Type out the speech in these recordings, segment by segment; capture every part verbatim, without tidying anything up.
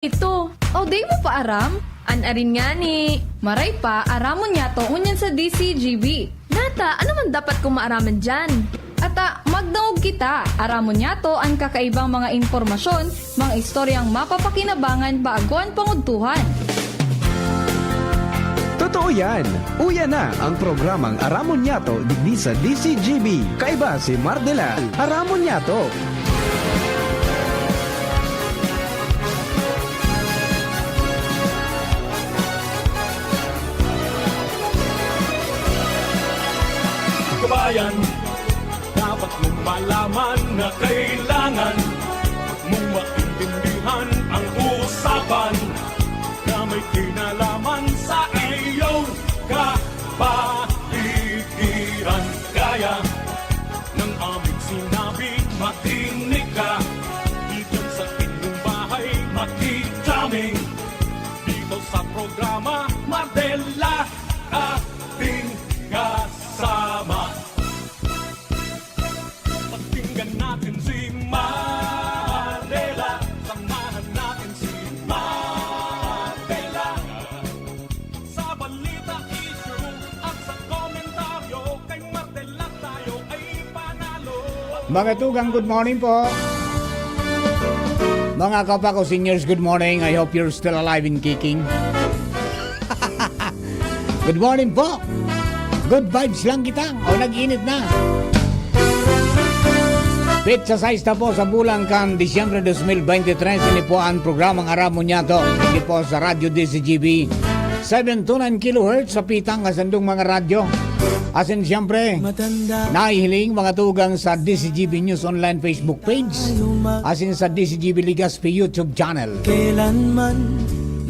Ito, o di mo pa aram? An arin ngani. Maray pa, aramon niyato ngunyan sa D C G B. Nata, ano man dapat kong maaraman diyan? Ata, magdangog kita. Aramon niyato an kakaibang mga impormasyon, mga istoryang mapapakinabangan bago an pangudtuhan. Totoo yan! Uya na ang programang Aramon Niyato digdi sa D C G B. Kaiba si Mardela. Aramon Niyato! Kabayan, dapat mong malaman na kailangan mong maintindihan ang usapan na may kinalaman sa iyong kapaligiran. Kaya ng aming sinabi, makinig ka. Diyan sa inyong bahay, makikita kami dito sa programa Madela, ating kasama. Pakinggan natin si Madela, samahan natin si Madela. Sa balita, issue at sa komentaryo, kay Madela tayo ay panalo. Mga tugang, good morning po. Mga kapako seniors, good morning. I hope you're still alive and kicking. Good morning po. Good vibes lang kita. O, nag-init na. Petsa sais na po sa bulan kan Disyembre dos mil bente tres, ini po ang programang Aramon Niyato. Ini po sa Radyo D C G B, seven two nine kilohertz sa pitang kasandong mga radyo. Asin siyempre, nahihiling mga tugang sa D C G B News Online Facebook page. Asin sa D C G B Legazpi YouTube channel. Kailanman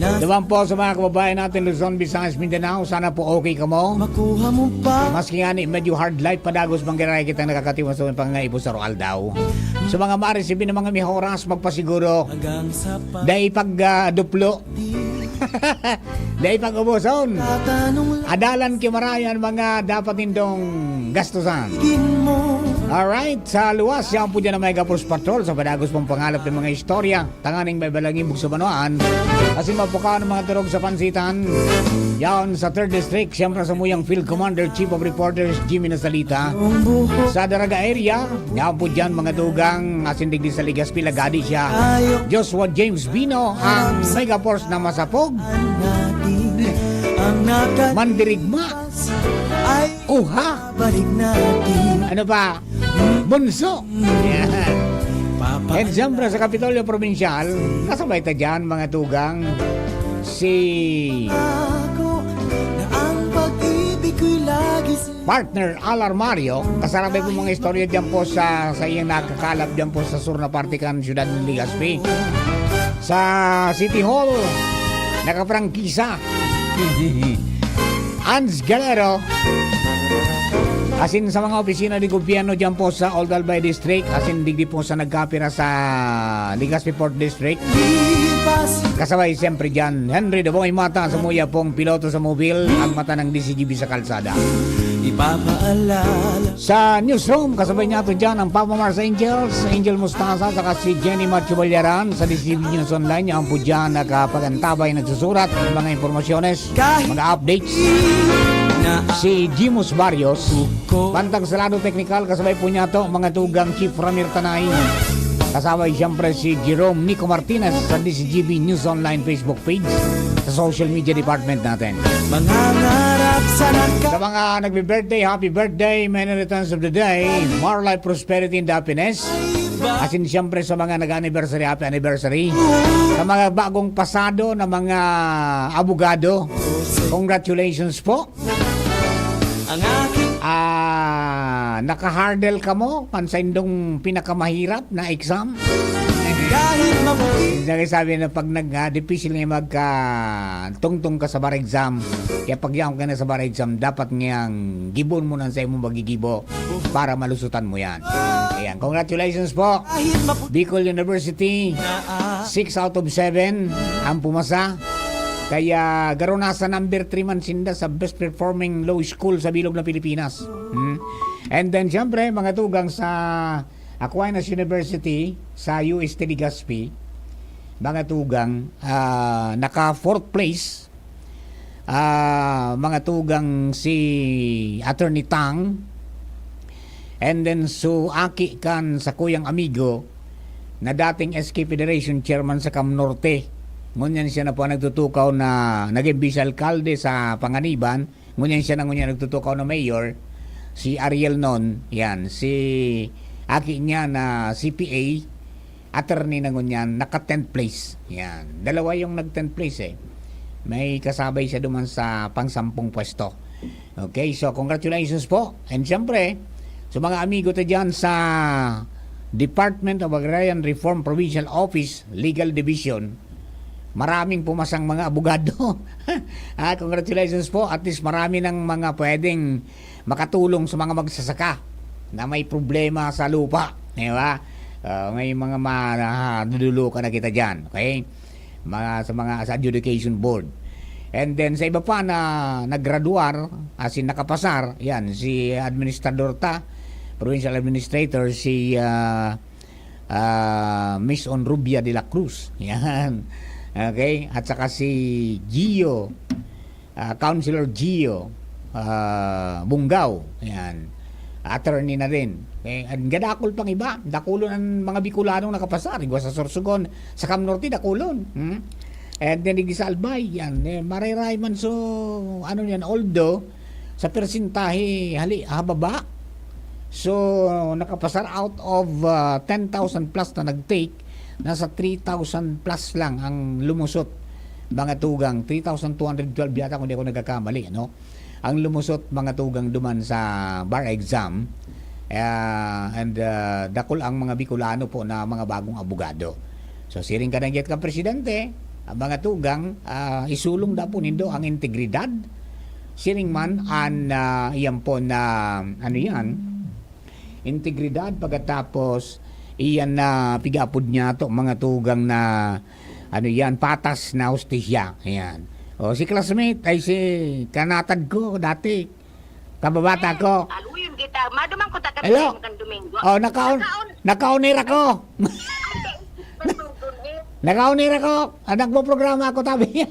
na Naman po sa mga kababayan natin, Luzon, Visayas, Mindanao, sana po okay kamo. Makuha mo pa. Maski nga ni medyo hard life, padagos manggiraray kitang nakakatiwas sa pangangaipo sa araw-aldaw. Sa mga maresibi ng mga mihoras, magpasiguro. Hanggang sa pa- Dai pag ah, duplo. Dai pag-uboson. Tatanong lang. Adalan ki marayan mga dapat nindong gastusan. Tigin mo. Alright, sa luwas, yan po dyan ang Mega Force Patrol sa padagos pong pangalap ng mga istorya. Tanganing may balangibog sa banwaan. Kasi mapukaw ng mga turog sa pansitan. Yaon sa third District, siyempre sa muyang Field Commander, Chief of Reporters, Jimmy Nasalita. Ang buho. Sa Daraga area, yaon po dyan mga tugang, asin digdi sa Legazpi, Lagadi siya. Tayo. Joshua James Bino, ang Mega Force na masapog. Ang natin, ang natin. Mandirigma. Ay. Uha. Balik natin. Ano pa? Bunso. Yan. And siyempre sa Kapitolyo Probinsyal, kasabay ta dyan, mga tugang, si Ako na ang pag-ibig ko'y lagi sa partner Al Armario. Kasarabay po mga istorya dyan po sa, sa iyang nakakalap dyan po sa sur na parte kan siyudad ng Legazpi. Sa City Hall, nakaprangkisa. Ans Galero. Asin sa mga opisina ni gobyerno dyan po sa Old Albay District, asin digdi po sa nagkapira sa Legazpi Port District. Kasabay siyempre dyan, Henry Daboy Mata sa muya pong piloto sa mobil, ang mata ng D C G B sa kalsada. Ipapaalala. Sa newsroom, kasabay niya to dyan ang Papa Mars Angels, Angel Mustasa, saka si Jenny Macho Ballaran sa D C B News Online. Yan po dyan nakapagantabay, nagsusurat ng mga impormasyones, mga updates. Si Jimus Barrios, bantang sa lado teknikal, kasabay po niya to, mga tugang Chief Ramir Tanay. Kasabay siyempre si Jerome Nico Martinez sa D C G B News Online Facebook page, sa social media department natin. Mangangarap sa nagka- Sa mga nagbe-birthday, happy birthday, many returns of the day, more life, prosperity, and happiness. Asin siyempre sa mga nag-anniversary, happy anniversary. Sa mga bagong pasado na mga abogado, congratulations po. Ang aking Ah, nakahardle kamo kan saindong pinakamahirap na exam? Kahit maputi. Sabi na pag nag ah, dipisil nga magka tungtong ka sa bar exam, kaya pag yaon ka na sa bar exam, dapat ngayang gibon mo nang sa imong magigibo para malusutan mo yan. Ayan, congratulations po. Kahit maputi. Bicol University, six out of seven ang pumasa. Kaya garo nasa number three man sinda sa best performing law school sa bilog na Pilipinas. Hmm? And then, siyempre, mga tugang sa Aquinas University, sa U S T Legazpi, Mga tugang, ah, naka fourth place, ah, mga tugang, si Attorney Tang. And then, so, aki kan sakuyang amigo na dating S K Federation Chairman sa Cam Norte. Ngunyan siya na po ang nagtutukaw na naging vice alkalde sa Panganiban. Ngunyan siya na ngunyan nagtutukaw na mayor, si Ariel Non. Yan, si aki niya na C P A, attorney na ngunyan, naka tenth place. Yan. Dalawa yung nag tenth place eh. May kasabay siya duman sa pang-sampung pwesto. Okay, so congratulations po. And siyempre, sa mga amigo ta dyan sa Department of Agrarian Reform Provincial Office, Legal Division, maraming pumasang mga abogado. Ah, congratulations po. At least marami ng mga pwedeng makatulong sa mga magsasaka na may problema sa lupa. Di ba? Ah, may mga ma-, nadudulukan na kita dyan. Okay? Mga, sa mga, sa adjudication board. And then, sa iba pa na naggraduar, as in nakapasar, yan, si administrador ta, provincial administrator, si, ah, ah, Miss Onrubia de la Cruz. Yan. Okay? At saka si Gio, ah, Councilor Gio, ah, Bungao. Yan. Attorney na rin. Eh, ang gadakol pang iba, dakulon ang mga Bicolanong nakapasar. Igwa sa Sorsogon, sa Cam Norte, dakulon. Hmm? And then, igwa sa Albay, yan. Eh, maray-ray man, so, ano yan, although, sa persentahe, hali, hababa. So, nakapasar out of, ah, ten thousand plus na nag-take, nasa three thousand plus lang ang lumusot. Mga tugang, three thousand two hundred twelve yata kung di ako nagkakamali, ano? Ang lumusot, mga tugang, duman sa bar exam. Ah, and, ah, dakul ang mga Bicolano po na mga bagong abogado. So, siring ka na gyud kan presidente, ang mga tugang, ah, isulong da po nindo ang integridad. Siring man an, ah, iyan po na, ano yan, integridad, pagkatapos iyan na pig-aapod niya to, mga tugang, na, ano yan, patas na hustisya. Ayan. O, si classmate, ay, si kanatad ko dati, kababata ko. Aluyon kita. Maduman ko ta Hello? Kan Domingo. Oh, nakaon, Nakaon. Nakaon ako. Nakaon ako. Ah, nagpo-programa ako, tabi.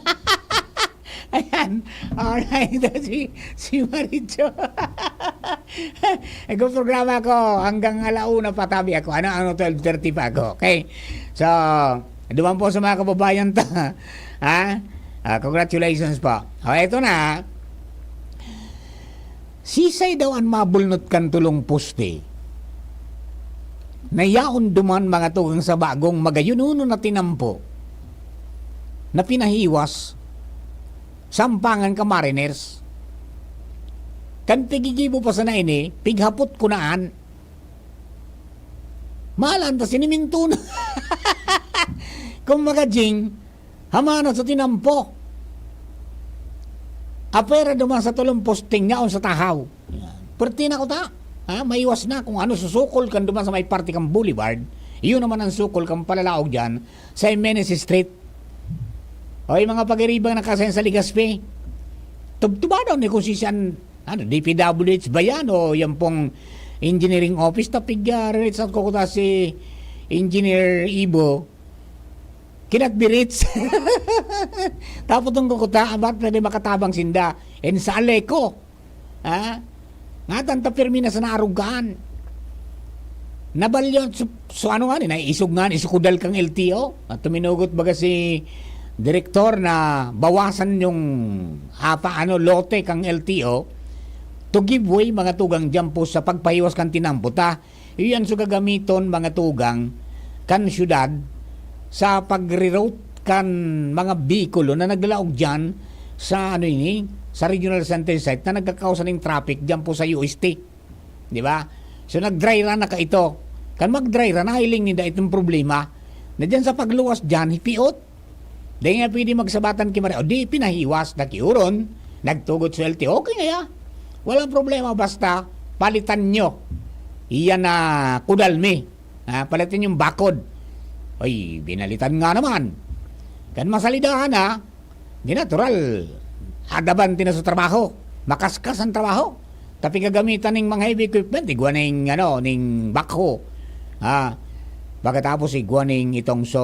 Ayan. Alright. Si, si Maricho. Nagpo-programa ako hanggang alauna pa, tabi ako. Ano, ano, twelve thirty pa ako. Okay? So, duman po sa mga kababayan ta. Ha? Ah, congratulations po. O, eto na. Sisay daw an mabulnot kan tolong poste na yaon duman, mga tugang, sa bagong magayunonon na tinampo na pinahiwas sa ampangan kan Mariners? Kan pigigibo pa sana ini, pighapot ko na an. Mahalan ta siniminto na. Kumbaga, Jing, hamana sa tinampo. Apwera duman sa tolong posting yaon sa tahaw. Perti na ko ta. Ha? Maiwas na kung ano susukol kan duman sa may parte kan Boulevard. Iyon naman ang sukol kan palalaog dyan sa Jimenez Street. Oy, mga pagiribang nakasayan sa Legazpi, tubtubadan ni kung si San, ano, D P W H ba yan o yan pong engineering office? Tapig, ah, relates ako kuta si Engineer Ibo. Cannot be reached. Tapos itong kukuta, abat pwede makatabang sinda. And sa Aleco, ha? Ngatan ta pirmi na sa naarugaan. Nabalyon, so, so ano nga ni, naisog nga ni, sukudal kang L T O. At tuminugot baga si direktor na bawasan yung apa, ano, lote kang L T O to give way, mga tugang, dyan po sa pagpahiwas kan tinampo ta. Iyan so gagamiton, mga tugang, kan syudad sa pagre-route kan mga behikulo na naglalaog dyan sa, ano ini, sa regional center site na nagkakausa ning traffic dyan po sa U S T. Di ba? So, nag-dry run na kaito. Kan mag-dry run, nahiling ninda itong problema na dyan sa pagluwas dyan, hipiot. Dai nga pwede magsabatan ki Maria. O di, pinahiwas na ki Uron, nagtugot sa L T O. Okay na ya. Walang problema, basta palitan nyo. Iyan na kudal mi. Ha, palitan yung bakod. Oy, binalitan nga naman. Kan masalidahan na, di natural. Adaban tina sa trabaho. Makaskas ang trabaho. Tapi gagamitan ning mga heavy equipment, igwa ning, ano, ning backhoe. Ah, Pagkatapos igwa ning itong so,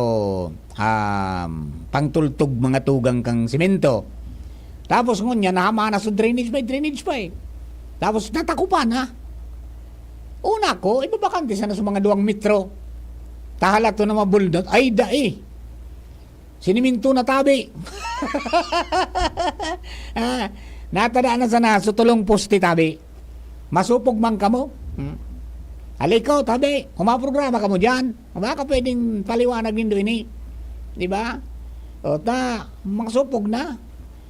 um, pangtultog mga tugang kang semento. Tapos ngunyan, nahamanas so drainage pa, drainage pa eh. Tapos natakupan na. Una ko, ibabakante sana sa mga duwang metro. Tahala to na mabulnot. Ay, dai. Siniminto na tabi. Ah, natada na sana sa tulong poste tabi. Masupog man kamo. Hmm. Alay ko, tabi. Humaprograma kamo dyan. Baka pwedeng paliwanag nindo ini. Di ba? O ta, masupog na.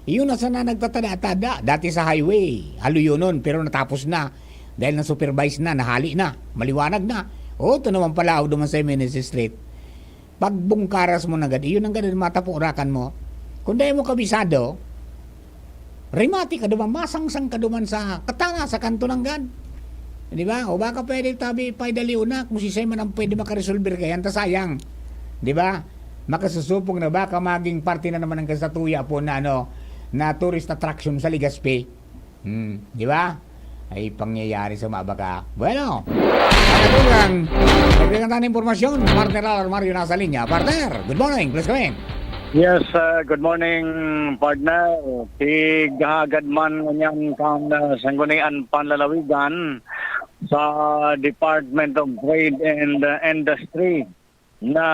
Yun na sana nagtatada-tada. Dati sa highway, haluyonon, pero natapos na. Dahil na-supervise na, nahali na, maliwanag na. O, ito naman pala, ako naman sa Jimenez Street. Pagbungkaras mo nanggad, iyon nanggad an matapurakan mo. Kung dai mo kabisado, rimati ka duman, masangsang ka duman sa katanga sa kanto nanggad. Di ba? O baka pwede tabi, paidaliw na kung sisay man ang pwede makaresolver kayan, ta sayang. Di ba? Makasusupog na baka maging parte na naman ang kasatuya po na ano, na tourist attraction sa Legazpi. Hmm, di ba? Ay, pangyayari sa mabaka. Bueno, mga tugang, dagdagan tayo ng impormasyon. Partner Al Mario nasa linya. Partner, good morning. Please come in. Yes, uh, good morning, partner. Tighagad man ngunyan kan uh, Sangguniang Panlalawigan sa Department of Trade and uh, Industry na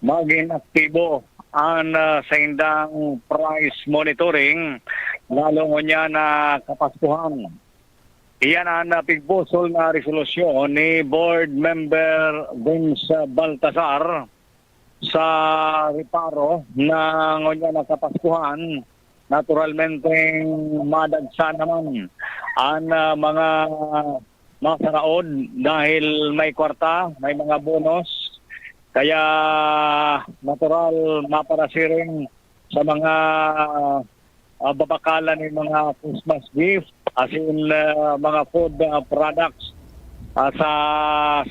magin aktibo an uh, saindang price monitoring, lalo ngunyan na Kapaskuhan. Iyan an uh, pigbusol na resolusyon ni Board Member Vince Baltasar sa reparo na ngunyan na Kapaskuhan. Naturalmente, madagsa naman an uh, mga masaraod dahil may kwarta, may mga bonus. Kaya natural, maparasiring sa mga uh, babakalan ng mga Christmas gift, as in uh, mga food uh, products uh, sa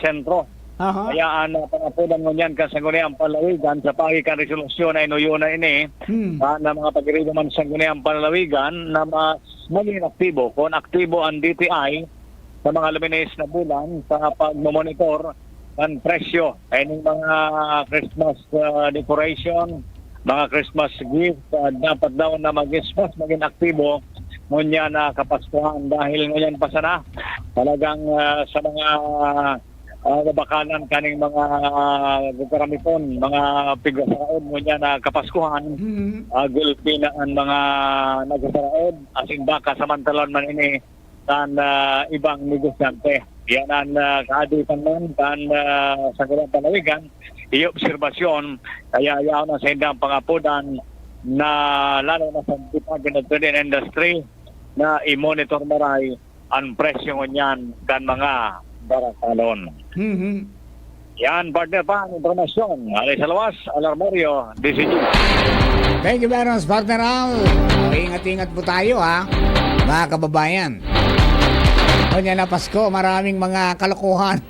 sentro. Aha. Kaya ang uh, pangapulan ngunyan kan Sangguniang Panlalawigan sa paagi kan resolusyon na inuyo na ini, hmm. Uh, na mga pag-iriba man Sangguniang Panlalawigan na mas maging aktibo. Kung aktibo ang D T I sa mga luminis na bulan sa pagmomonitor kan presyo, kaning mga Christmas uh, decoration, mga Christmas gift, uh, dapat daw na mag-Christmas maging aktibo ngunyan na Kapaskuhan dahil ngunyan pa sana talagang uh, sa mga uh, babakalan kaning mga uh, guguramiton, mga pigasaraon ngunyan na Kapaskuhan, mm-hmm. Uh, gulpi na ang mga nagsasaraod, asin baka samantalan man ini kan uh, ibang negosyante. Yan ang uh, kaaditan man kan uh, Sangguniang Panlalawigan, iobserbasyon, kaya yaon na sa indang pangapudan na lalo na sa Department of Trade and Industry na i-monitor maray ang presyo ngunyan kan mga barakalon. Mm-hmm. Yan, partner pa, ang impormasyon. Alay sa lawas, Alarmorio, D C G. Thank you very much, partner Al. Ingat-ingat po tayo, ha, mga kababayan. O niya na Pasko, maraming mga kalokohan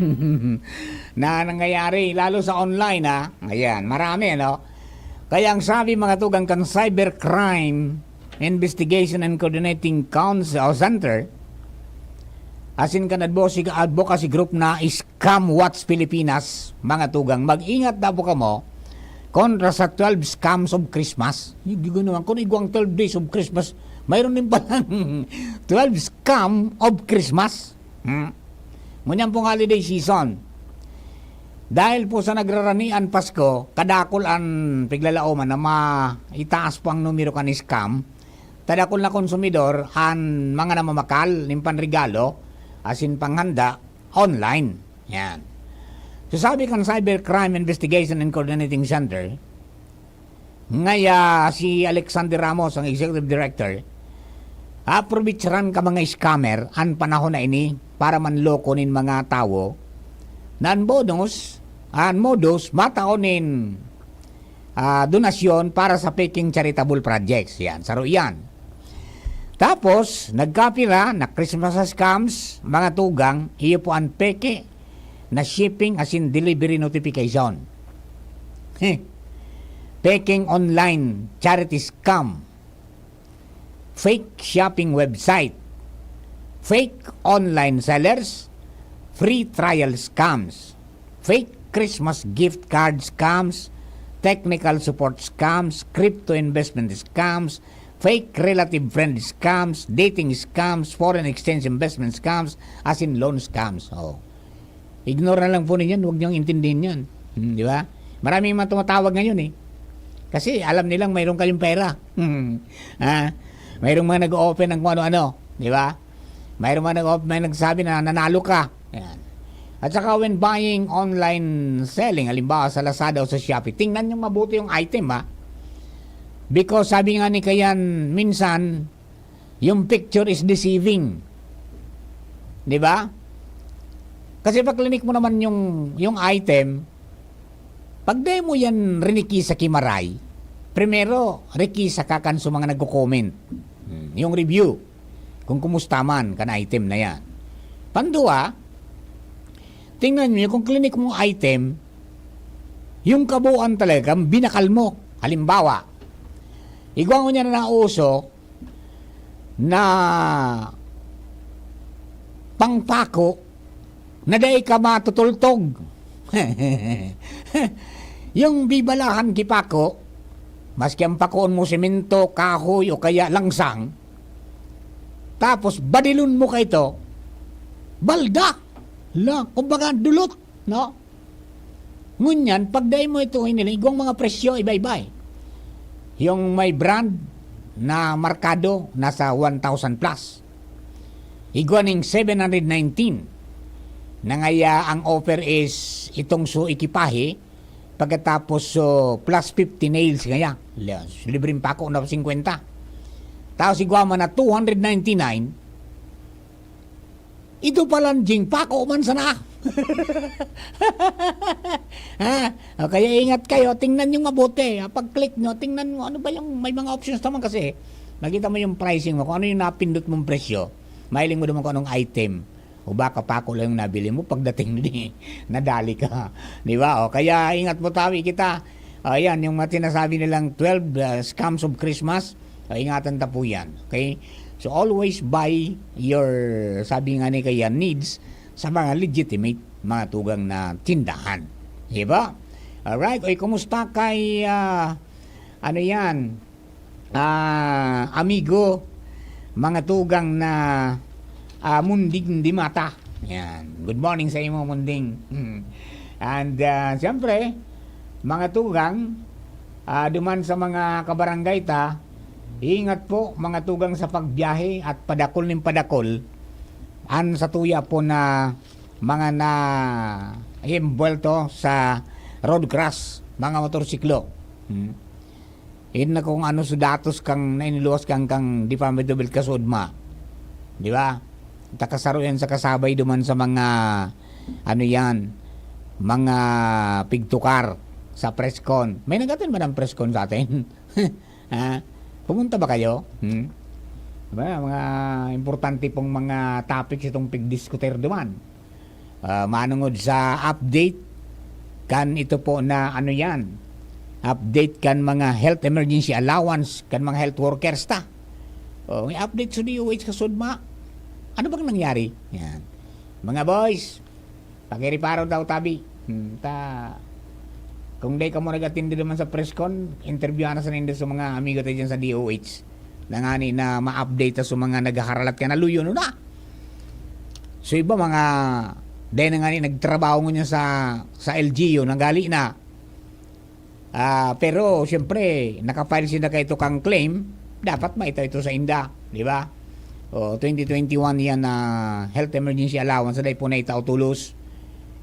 na nangyayari, lalo sa online, ha. Ayan, marami, no? Kaya ang sabi, mga tugang kan Cybercrime Investigation and Coordinating Council o Center, asin kan advocacy, advocacy group na Scam Watch Pilipinas, mga tugang, mag-ingat daw po kamo kontra sa twelve scams of Christmas. Yung gigano naman, kung igwang twelve days of Christmas, mayroon din palang twelve scam of Christmas. Hmm? Ngunyan pong holiday season, dahil po sa nagraranian Pasko, kadakol an piglalaoman na maitaas po ang numero kan scam, tadakol na konsumidor an mga namamakal nin panregalo asin panghanda online. Yan. So sabi kan Cybercrime Investigation and Coordinating Center, ngaya si Alexander Ramos, ang executive director, aprobitsaran ka mga scammer an panahon na ini para manloko nin mga tawo na an bonus, an modus, matao nin ah, donasyon para sa peking charitable projects. Yan, saro yan. Tapos, nagkapira na Christmas scams, mga tugang, iyo po ang peke na shipping asin delivery notification. Heh. Peking online charity scam. Fake shopping website. Fake online sellers. Free trial scams. Fake Christmas gift card scams, technical support scams, crypto investment scams, fake relative friend scams, dating scams, foreign exchange investment scams, as in loan scams. Oh. Ignore na lang po ninyo, huwag niyong intindihin yan. Hmm, di ba? Maraming mga tumatawag ngayon eh. Kasi alam nilang mayroon kayong pera. Hmm. Ah, mayroong mga nag-o-open ng kung ano-ano, di ba? Mayroong mga nag-o-open, may nagsabi na nanalo ka. Ayan. At saka when buying online selling, halimbawa sa Lazada o sa Shopee, tingnan yung mabuti yung item ha. Because sabi nga ni Kayan minsan, yung picture is deceiving. Di ba? Kasi pag klinik mo naman yung, yung item, pag di mo yan riniki sa kimaray, primero, riki sa kakan sa mga nagko-comment. Hmm, yung review, kung kumusta man kan item na yan. Pandua, tingnan nyo kung klinik mong item, yung kabuuan talaga, binakal mo. Halimbawa, igwa mo niya na nauso na pangpako na dai ka matutultog. Yung bibalahan ki pako, maski ang pakoon mo semento, kahoy o kaya langsang, tapos badilon mo ka ito, balda. La, kumbaga dulot, no? Ngunyan, pag dai mo ito hiniling, igwang mga presyo, iba-iba eh. Yung may brand na markado, nasa one thousand plus. Igwa ning seven hundred nineteen. Nangaya ang offer is itong so ekipahe, pagkatapos so plus fifty nails ngaya. Libreng pako na fifty. Tapos igwa man na two hundred ninety-nine, ito palan jing pako man sana. Ha? O kaya ingat kayo, tingnan yung mabuti. Ha? Pag-click nyo, tingnan mo ano ba yung may mga options naman kasi. Makita mo yung pricing mo, kung ano yung napindot mong presyo. Mahiling mo naman kung anong item. O baka pako lang yung nabili mo, pagdating ni nadali ka. Di ba? O kaya ingat mo tawi kita. Ayan, yung mga sinasabi nilang twelve uh, scams of Christmas. O, ingatan ta po yan. Okay? So always buy your, sabi nga ni kaya, needs sa mga legitimate, mga tugang na tindahan. Di ba? Alright. Oy, kumusta kay, ah, ano yan? Ah, amigo, mga tugang na, ah, Munding Dimata. Yan. Good morning sa imo, Munding. Hmm. And, ah, siyempre, mga tugang, ah, duman sa mga kabarangay ta, ingat po, mga tugang, sa pagbiyahe at padakol nin padakol. An sa tuya po na mga na envuelto sa road crash, mga motorsiklo. Hmm. Yun na kung ano sa datos kang nainiluwas kang, kang Department of Health kasudma. Di ba? Takasaro yan sa kasabay duman sa mga, ano yan, mga pigtukar sa presscon. May nag-attend ba ng presscon sa atin? Ha? Pumunta ba kayo? Hmm? Diba? Mga importante pong mga topics itong pigdiskutir duman. Ah, manungod sa update kan ito po na ano yan, update kan mga health emergency allowance kan mga health workers ta. Oh, may update sa D O H kasudma. Ano bang nangyari? Yan. Mga boys, pakiriparo daw tabi. Hmm, ta, kung di ka mo nag-attend naman sa press con, interview na sa nindo sa mga amigo tayo dyan sa D O H. Na nga ni na ma-update ta sa mga naghaharalat ka na luyo na. So iba mga, dahil na nga ni nagtrabaho ngunyan sa, sa L G U, nagali na. Ah, pero siyempre, nakafile sinda kay ito kang claim, dapat maitaw ito sa inda, di ba? O, twenty twenty-one yan na health emergency allowance, dahil po na itao tulos.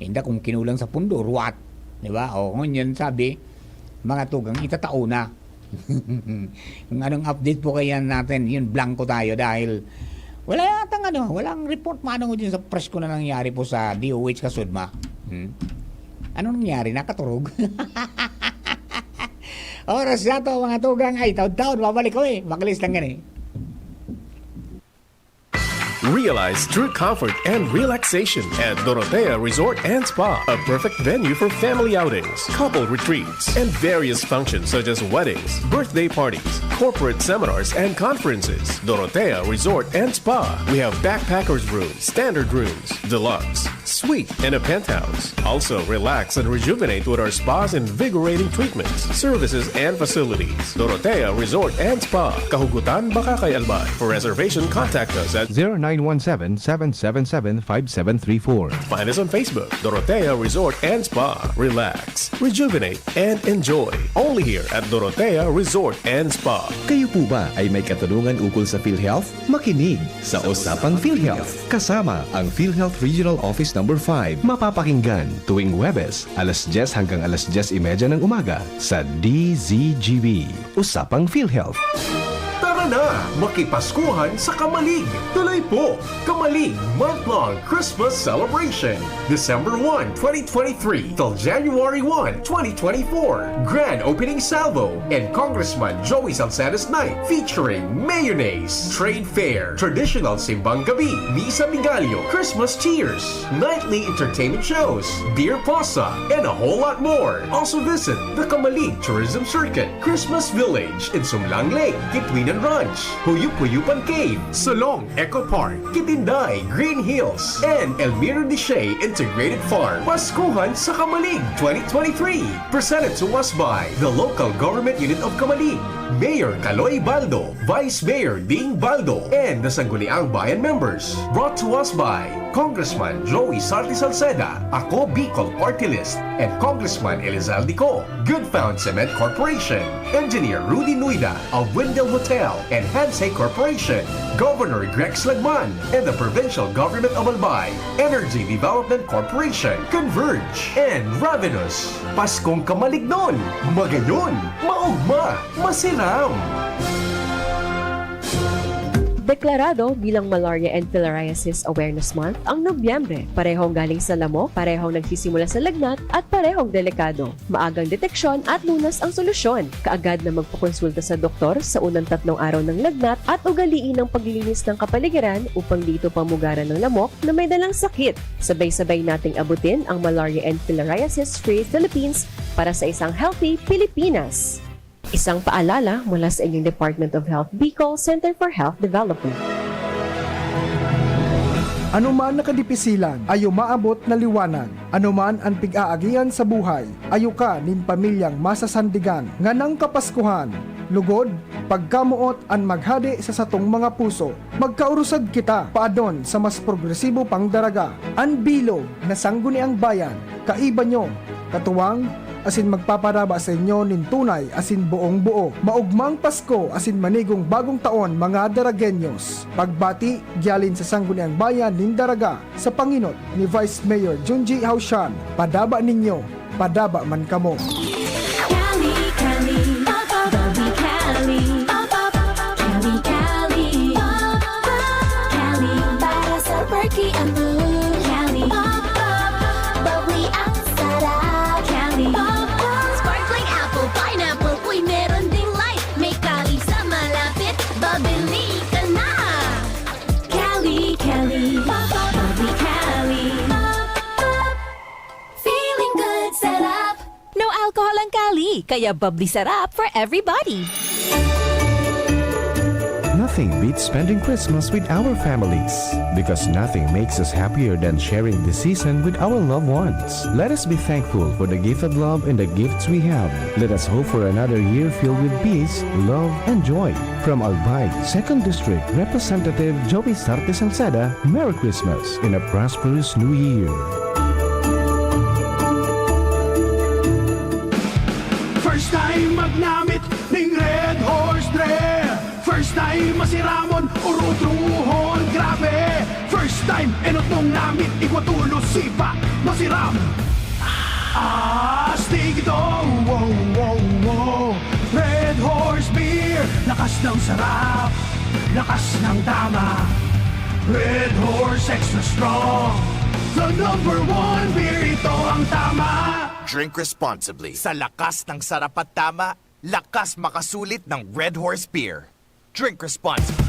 Inda kung kinulang sa pundo, ruwat, di ba? O, ngunyan sabi, mga tugang, itatao na. Kung anong update po kaya natin, yun, blanco tayo dahil wala yatang ano, walang report manungod yun sa press con na nangyari po sa D O H kasudma. Hmm? Anong nangyari? Nakaturog? Oras na to, mga tugang. Ay, taon-taon, babalik ko eh. Makalis lang gani. Realize true comfort and relaxation at Dorotea Resort and Spa, a perfect venue for family outings, couple retreats, and various functions such as weddings, birthday parties, corporate seminars, and conferences. Dorotea Resort and Spa. We have backpackers rooms, standard rooms, deluxe, Suite and a penthouse. Also, relax and rejuvenate with our spa's invigorating treatments, services, and facilities. Dorotea Resort and Spa, Kahugutan, Bacacay, Albay. For reservation, contact us at zero nine one seven, seven seven seven, five seven three four. Find us on Facebook, Dorotea Resort and Spa. Relax, rejuvenate, and enjoy. Only here at Dorotea Resort and Spa. Kayo po ba ay may katanungan ukol sa PhilHealth? Makinig sa Usapang PhilHealth kasama ang PhilHealth Regional Office Number five. Mapapakinggan tuwing Huwebes, alas dyes hanggang alas dyes y media ng umaga sa D Z G B. Usapang PhilHealth. Tara na! Makipaskuhan sa Kamalig! Tuloy po! Kamalig Month-Long Christmas Celebration, December one, twenty twenty-three till January one, twenty twenty-four. Grand Opening Salvo and Congressman Joey Salcedo's Night, featuring mayonnaise, trade fair, traditional simbang gabi, misa migalyo, Christmas cheers, nightly entertainment shows, beer plaza, and a whole lot more. Also visit the Kamalig Tourism Circuit, Christmas Village, and Sumlang Lake, Kitwinan Ranch, Huyup-Huyupan Cave, Solong Eco Park, Kitinday, Green Hills, and Elmiro Deshay Integrated Farm. Paskuhan sa Kamalig twenty twenty-three. Presented to us by the Local Government Unit of Kamalig, Mayor Kaloy Baldo, Vice Mayor Ding Baldo, and the Sangguniang Bayan members. Brought to us by Congressman Joey Sarte Salceda, Ako Bicol Party List, and Congressman Elizalde Co, Good Found Cement Corporation, Engineer Rudy Nuida of Windel Hotel and Hansei Corporation, Governor Grex Lagman, and the Provincial Government of Albay, Energy Development Corporation, Converge, and Ravenous. Paskong kamalignon, magayon, maugma, masiram! Deklarado bilang Malaria and Filariasis Awareness Month ang Nobyembre, parehong galing sa lamok, parehong nagsisimula sa lagnat, at parehong delikado. Maagang deteksyon at lunas ang solusyon. Kaagad na magpakonsulta sa doktor sa unang tatlong araw ng lagnat at ugaliin ang paglilinis ng kapaligiran upang di ito pamugaran ng lamok na may dalang sakit. Sabay-sabay nating abutin ang Malaria and Filariasis Free Philippines para sa isang healthy Pilipinas. Isang paalala mula sa inyong Department of Health Bicol Center for Health Development. Anoman na kadipisilan, ayo maabot na liwanag. Anoman an pig-aagian sa buhay, ayo ka nin pamilyang masasandigan. Nganang Kapaskuhan, lugod, pagkamoot an maghade sa satong mga puso. Magkaurusad kita paadon sa mas progresibo pang daraga. An bilog na Sangguniang Bayan, kaiba nyo, katuwang, asin magpaparaba sa inyo nin tunay asin buong-buo. Maugmang Pasko asin manigong Bagong Taon, mga Daragueños. Pagbati, gialin sa Sangguniang Bayan nin Daraga, sa pangenot ni Vice Mayor Junji Haushan. Padaba ninyo, padaba man kamo. Kali, kali, pop, pop, baby, kali, pop, pop, kali, kali, pop, pop, kali, para sa perky ang mood. Kali, pop, pop, bubbly ang sarap. Kali, pop, pop, sparkling apple, pineapple, uy, meron ding light. May kali sa malapit, babili ka na. Kali, kali, pop, pop, baby, kali, pop, pop. Feeling good, sarap. No alcohol ang kali, kaya bubbly sarap for everybody. Nothing beats spending Christmas with our families, because nothing makes us happier than sharing this season with our loved ones. Let us be thankful for the gift of love and the gifts we have. Let us hope for another year filled with peace, love, and joy. From Albay, Second District, Representative Joey Sarte Salceda, Merry Christmas and a prosperous New Year! First time magnamit ning Red Horse Beer. First time masiramon, urutrohon, grabe. First time, enot mong namit, igwa tulos, sipa, masiram. Astig daw, wow, wow, wow. Red Horse Beer, lakas ng sarap, lakas ng tama. Red Horse Extra Strong, the number one beer, ito ang tama. Drink responsibly. Sa lakas ng sarap at tama, lakas makasulit ng Red Horse Beer. Drink responsibly.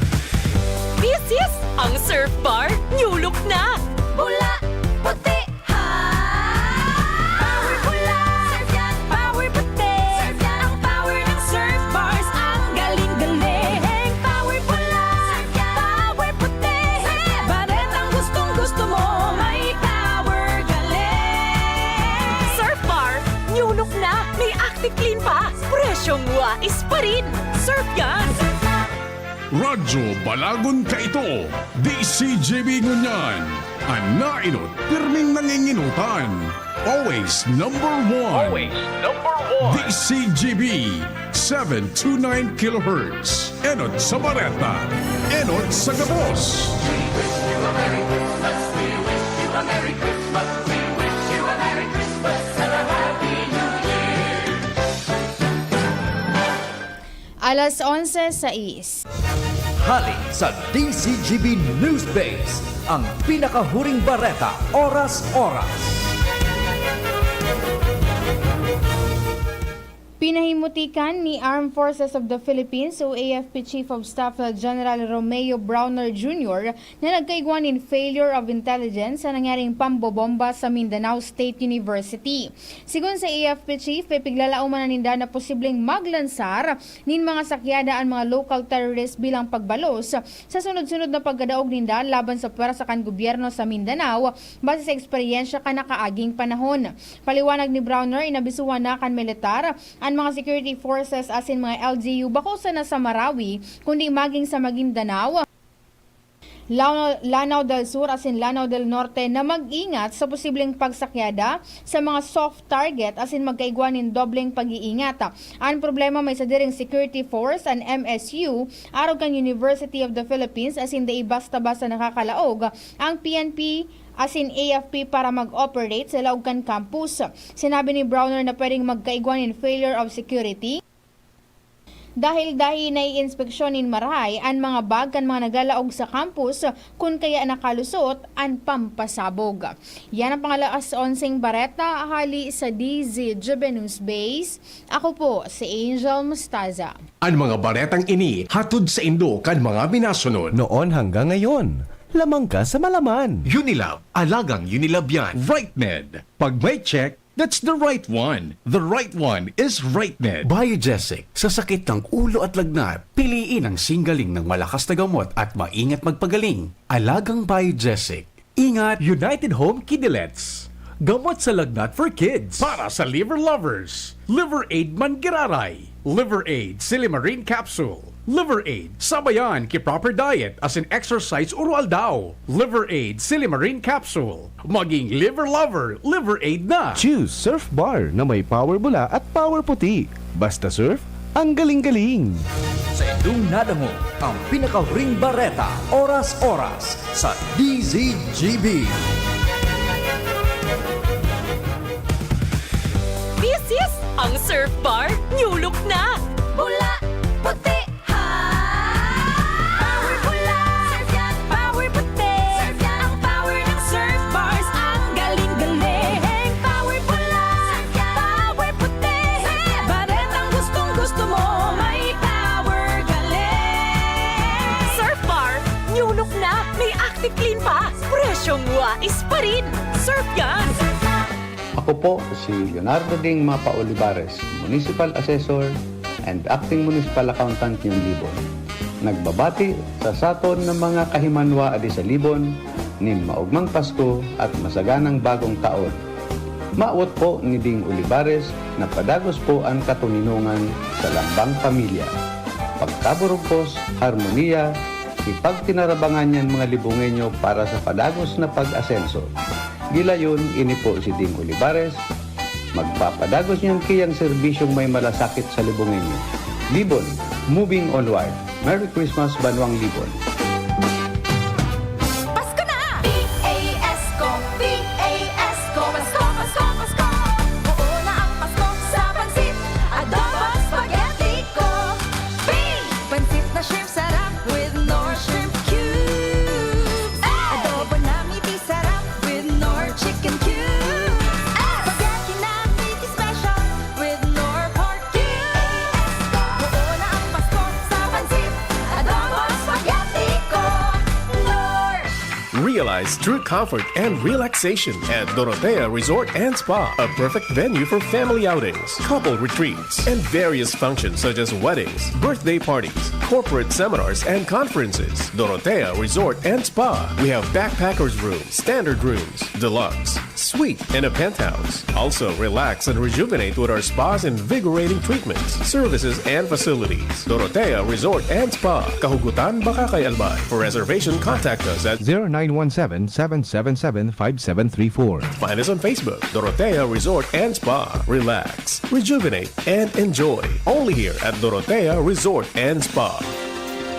This is ang Surf Bar, new look na! Pula, puti, ha! Power pula! Surf yan! Power puti! Surf yan! Ang power ng Surf Bars, ang galing-galing! Power pula! Surf yan! Power puti! Surf yan! Baretang gustong-gusto mo, may power Yan! Radyo Balagon kaito, D C G B ngunyan. An nainot, pirming nanginginotan. Always number one. Always number one. D C G B, seven two nine kilohertz. Enot sa bareta, enot sa gabos. Alas onse sais. Hali sa D C G B News Base, ang pinakahuring bareta, oras-oras. Pinahimutikan ni Armed Forces of the Philippines o A F P Chief of Staff General Romeo Brawner Junior na nagkaigwa nin failure of intelligence sa nangyaring pambobomba sa Mindanao State University. Sigon sa A F P chief, piglalauman na ninda na posibleng maglansar nin mga sakyada an mga local terrorist bilang pagbalos sa sunod-sunod na pagkadaog ninda laban sa pwersa kan gobyerno sa Mindanao, base sa eksperyensya kan nakaaging panahon. Paliwanag ni Brawner, inabisuhan na kan militar an mga security forces asin mga L G U bako sana sa Marawi, kundi maging sa Maguindanao, Lanao, Lanao del Sur asin Lanao del Norte na mag-ingat sa posibleng pagsakyada sa mga soft target asin magkaigwa nin dobleng pag-iingat. An problema may sadiring security force, an M S U, arog kan University of the Philippines asin dai basta-basta nakakalaog ang P N P asin A F P para mag-operate sa laog kan campus. Sinabi ni Brawner na pwedeng magkaigwa nin failure of security dahil dai nai-inspeksyon nin marahay an mga bag kan mga naglalaog sa campus, kun kaya nakalusot an pampasabog. Yan ang pang-alas onseng bareta hali sa D Z G B News Base. Ako po si Angel Mostaza. An mga baretang ini hatod saindo kan mga minasunod. Noon hanggang ngayon, lamang ka sa malaman. Unilab, alagang Unilab yan. Right Med. Pag may check, that's the right one. The right one is Right Med. Biogesic, sa sakit ng ulo at lagnat, piliin ang singgaling ng malakas na gamot at maingat magpagaling. Alagang Biogesic. Ingat! United Home Kidney Lets. Gamot sa lagnat for kids. Para sa liver lovers, Liver Aid Manggiraray, Liver Aid Silimarin Capsule, Liver Aid sabayan ki proper diet asin exercise oro-aldaw, Liver Aid Silimarin Capsule. Maging liver lover, Liver Aid na! Choose Surf Bar na may power bula at power puti. Basta Surf, ang galing-galing! Sa indong nadangog, ang pinakahuring bareta, oras-oras, sa D Z G B. This is ang Surf Bar, new look na! Bula, puti, ha! Power bula! Surf yan! Power puti! Surf yan! Ang power ng Surf Bars, ang galing-galing! Power bula! Surf yan! Power puti! Surf yan! Baretang gustong-gusto mo, may power galing! Surf Bar, new look na! May Active Clean pa! Presyong wais pa rin! Surf yan! Ako po si Leonardo Ding Mapa Olivares, Municipal Assessor and Acting Municipal Accountant niyan Libon. Nagbabati sa saton na mga kahimanwa adi sa Libon nin maogmang Pasko at masaganang bagong taon. Mawot po ni Ding Olivares na padagos po an katoninongan sa lambang pamilya, pagkaburugkos, harmonia, ipagtinarabangan niyan mga Libongenyo para sa padagos na pag-asenso. Gilayon, ini po si Ding Olivares, magpapadagos niyan kiyang serbisyong may malasakit sa Libongenyo. Libon, moving onward. Merry Christmas, Banwang Libon! Pasko na! P A S ko, P A S ko, Pasko, Pasko, Pasko! Oo na ang Pasko sa pansit, adobo, spaghetti ko. Bing! Pansit na shrimp sarap with Knorr shrimp cubes. Adobo na miti sarap with Knorr chicken cubes. Spaghetti na miti special with Knorr pork cubes. Oo na ang Pasko sa pansit, adobo, spaghetti It's true comfort and relaxation at Dorotea Resort and Spa, a perfect venue for family outings, couple retreats, and various functions such as weddings, birthday parties, corporate seminars, and conferences. Dorotea Resort and Spa. We have backpackers room, standard rooms, deluxe, suite, and a penthouse. Also, relax and rejuvenate with our spa's invigorating treatments, services, and facilities. Dorotea Resort and Spa, Kahugutan, Bacacay, Albay. For reservation, contact us at zero nine one seven, seven seven seven, five seven three four. Find us on Facebook, Dorotea Resort and Spa. Relax, rejuvenate, and enjoy. Only here at Dorotea Resort and Spa.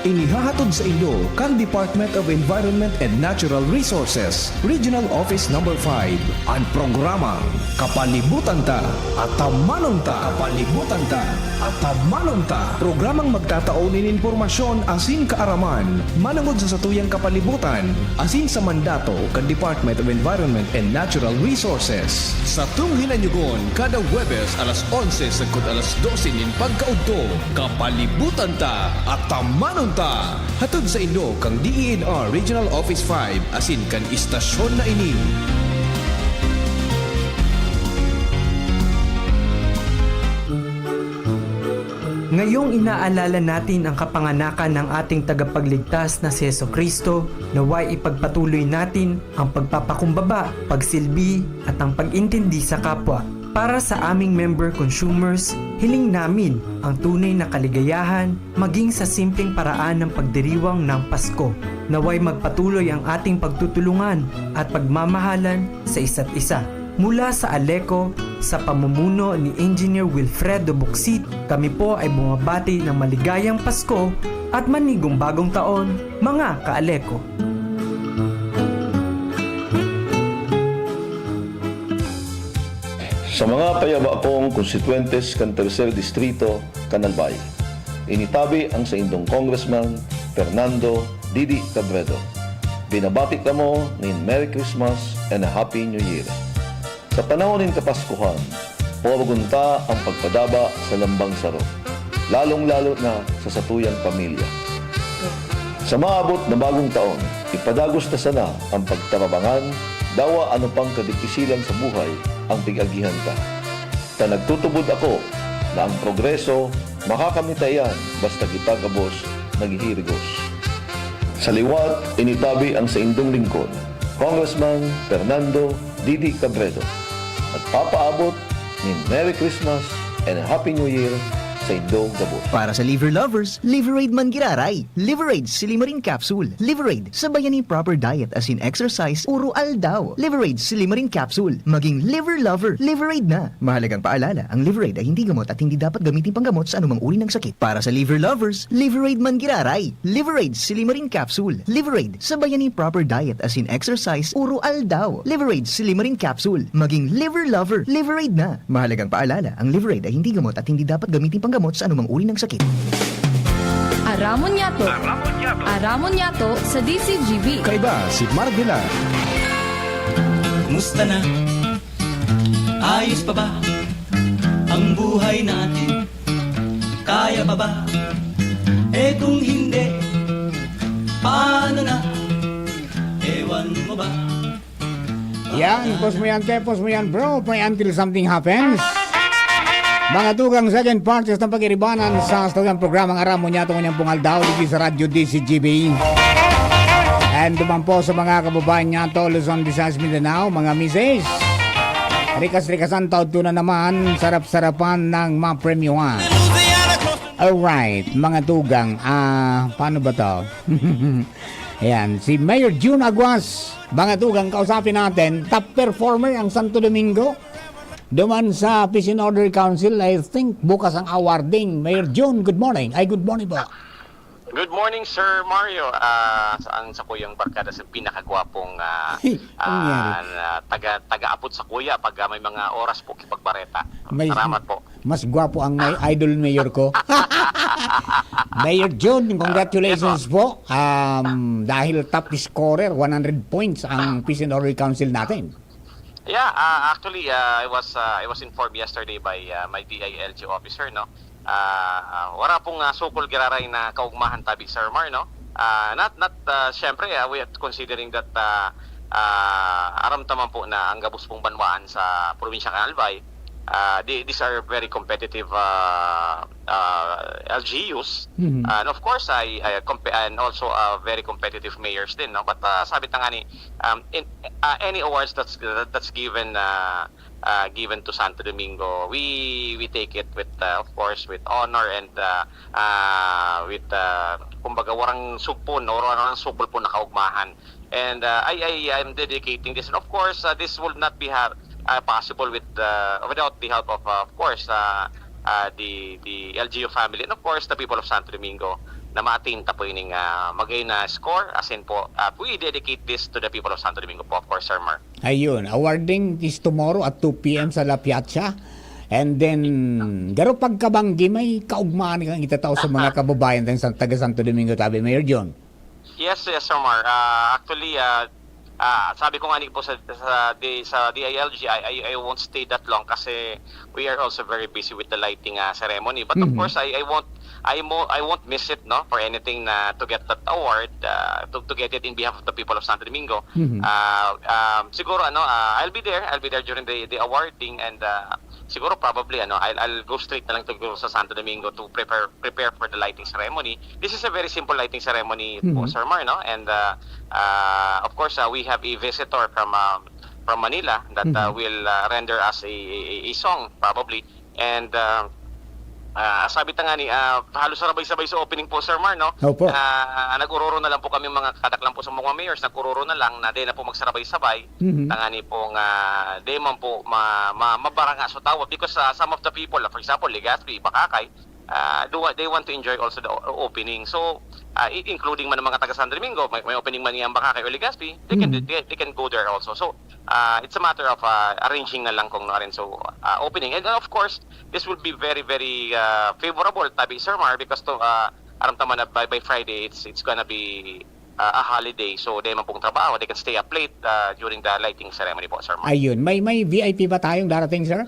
Inihahatod sa inyo kan Department of Environment and Natural Resources, Regional Office Number five, an programang Kapalibutan Ta, Atamanon Ta. Kapalibutan Ta, Atamanon Ta. Programang magtatao nin impormasyon asin kaaraman manongod sa satuyang kapalibutan asin sa mandato kan Department of Environment and Natural Resources. Satong hinanyugon kada Huwebes alas onse sagkod alas dose nin pagkaudto. Kapalibutan Ta, Atamanon Ta. Hatod sa inyo kan D E N R Regional Office five asin kan istasyon na ini. Ngayong inaalala natin ang kapanganakan ng ating tagapagligtas na si Jesu-Cristo, naway ipagpatuloy natin ang pagpapakumbaba, pagsilbi, at ang pag-intindi sa kapwa. Para sa aming member consumers, hiling namin ang tunay na kaligayahan maging sa simpleng paraan ng pagdiriwang ng Pasko. Naway magpatuloy ang ating pagtutulungan at pagmamahalan sa isa't isa. Mula sa Aleco, sa pamumuno ni Engineer Wilfredo Bucsit, kami po ay bumabati ng maligayang Pasko at manigong bagong taon, mga ka-Aleco. Sa mga payaba kong konstituyentes kan Tercer Distrito, kan Albay, initabi ang saindong Congressman Fernando Didi Cabredo. Binabati kamo nin Merry Christmas and a Happy New Year. Sa panahon nin Kapaskuhan, pawagon ta an pagpadaba sa lambang saro, lalong-lalo na sa satuyang pamilya. Sa maabot na bagong taon, ipadagos ta sana an pagtarabangan, dawa ano pang kadikisilan sa buhay ang pig-agihan ta. Ta nagtutubod ako na ang progreso makakamit ta iyan basta kita gabos naghihirigos. Sa liwat, initabi ang saindong lingkod, Congressman Fernando Didi Cabredo. Nagpapaabot nin Merry Christmas and a Happy New Year sa indong gabos. Para sa liver lovers, Liverade man giraray. Liverade Silimarin Capsule. Liverade, sabayan nin proper diet asin exercise oro aldaw. Liverade Silimarin Capsule. Maging liver lover, Liverade na. Mahalagang paalala, ang Liverade ay hindi gamot at hindi dapat gamitin panggamot sa anumang uri ng sakit. Para sa liver lovers, Liverade man giraray. Liverade Silimarin Capsule. Liverade, sabayan nin proper diet asin exercise oro aldaw. Liverade Silimarin Capsule. Maging liver lover, Liverade na. Mahalagang paalala, ang Liverade ay hindi gamot at hindi dapat gamitin panggamot sa anumang uri ng sakit. Aramon Yato. Aramon Yato. Aramon Yato sa D C G B. Kaiba si Mark Villar. Kumusta na? Ayos pa ba ang buhay natin? Kaya pa ba? Eh kung hindi, paano na? Ewan mo ba? Yan, pause mo yan, te, pause mo yan, bro. Pray until something happens. Mga tugang, second part sa pag-iribanan sa istorya ng programang Aram Mo Niya, tungo niyang pungal daw, dito sa Radyo D C G B. And duman po sa mga kababayan niya to, Luzon, Visayas, Mindanao, mga misis. Rikas-rikasan, taod ko na naman, sarap-sarapan ng mapremyuhan. Alright, mga tugang, ah, paano ba to? Ayan, si Mayor June Aguas, mga tugang, kausapin natin, top performer ang Santo Domingo. Duman sa Peace and Order Council, I think, bukas ang awarding. Mayor June, good morning. Ay, good morning po. Good morning, Sir Mario. Ah, sa, ang sa kuyang barkada sa pinakagwapong, ah, Ang ah, na taga, taga-abot sa kuya pag, ah, may mga oras po kipagbareta. May Salamat po. Mas gwapo ang may idol mayor ko. Mayor June, congratulations Ah, yes, po. Um, dahil top scorer, one hundred points ang Peace and Order Council natin. Yeah, ah, actually, ah, I was, ah, I was informed yesterday by, ah, my D I L G officer, no? Ah, ah, wala pong, ah, sukol giraray na kaugmahan tabi, Sir Mar, no? Ah, not, not, ah, syempre, ah, we are considering that, ah, ah, aram ta man po na ang gabos pong banwaan sa probinsyang Albay, ah, di these are very competitive, ah, ah, L G Us. Mhm. And of course, I, I compe and also, ah, very competitive mayors din, 'no? But, ah, sabi ta ngani, um, in, ah, any awards that's, that's given, ah, ah, given to Santo Domingo, we, we take it with, ah, of course, with honor and, ah, ah, with, ah, kumbaga, warang sugpon, warang sukol po na kaugmahan. And, ah, I, I, I'm dedicating this. And of course, ah, this would not be ha ah, possible with, ah, without the help of, ah, of course, ah, ah, the, the L G U family and of course, the people of Santo Domingo na ma-attain ta po ining, ah, magay na score. As in po, ah, we dedicate this to the people of Santo Domingo po, of course, Sir Mar. Ayun, awarding is tomorrow at two P M sa La Piazza. And then, garo pagkabanggi, may kaugmahan kang itatao sa mga kababayan tayong sa, taga Santo Domingo, tabi, Mayor John. Yes, yes, Sir Mar. Ah, actually, ah, ah, sabi ko nga ni po sa, sa, di, sa D I L G, I, I, I won't stay that long kasi we are also very busy with the lighting, ah, ceremony. But of Mhm. course, I, I won't, I mo, I won't miss it, no, for anything na to get that award, ah, to, to get it in behalf of the people of Santo Domingo. Mhm. Ah, um, siguro, ano, ah, I'll be there. I'll be there during the, the awarding and, ah, siguro probably, ano, I'll, I'll go straight na lang to go sa Santo Domingo to prepare, prepare for the lighting ceremony. This is a very simple lighting ceremony po, Mhm. Sir Mar, no? And, ah, ah, of course, ah, we have a visitor from, um, from Manila that, ah, Mhm. will, ah, render us a, a, a, a song, probably. And, ah, ah, sabi ta nga ni, ah, halos sabay-sabay sa opening po, Sir Mar, no? Opo. Ah, nag-uroro na lang po kami mga kadaklan po sa mga mayors, nag-uroro na lang na di na po magsarabay-sabay. Mhm. Tangani pong, ah, di man po ma-, ma-, mabaranga sa tawo because, ah, some of the people, ah, for example, Legazpi, Bacacay, ah, do wa-, they want to enjoy also the o-, opening. So, ah, i-, including man ang mga taga Santo Domingo, may, may opening man yan Bacacay or Legazpi, they can, Mhm. they, they can go there also. So, ah, it's a matter of, ah, arranging na lang kung ano rin. So, ah, opening. And of course, this will be very, very, ah, favorable, tabi, Sir Mar, because to, ah, aram ta man na by, by Friday, it's, it's gonna be, ah, a holiday. So, di man pong trabaho, they can stay up late, ah, during the lighting ceremony po, Sir Mar. Ayun. May, may V I P ba tayong darating, sir?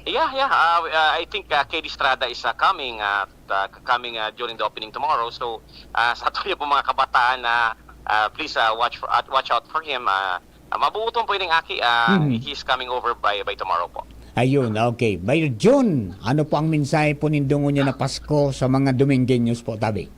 Yeah, yeah. Ah, uh, I think, ah, K D Estrada is, ah, coming, ah, uh, coming, ah, during the opening tomorrow. So, ah, sa ato niyo po mga kabataan na, ah, please, ah, watch for, at watch out for him. Ah, ah, mabuoton po ining aki, ah, Mhm. he's coming over by, by tomorrow po. Ayun, okay. Mayor Jun, ano po ang mensahe po nindo ngunyan na Pasko sa mga Domingueños po, tabi?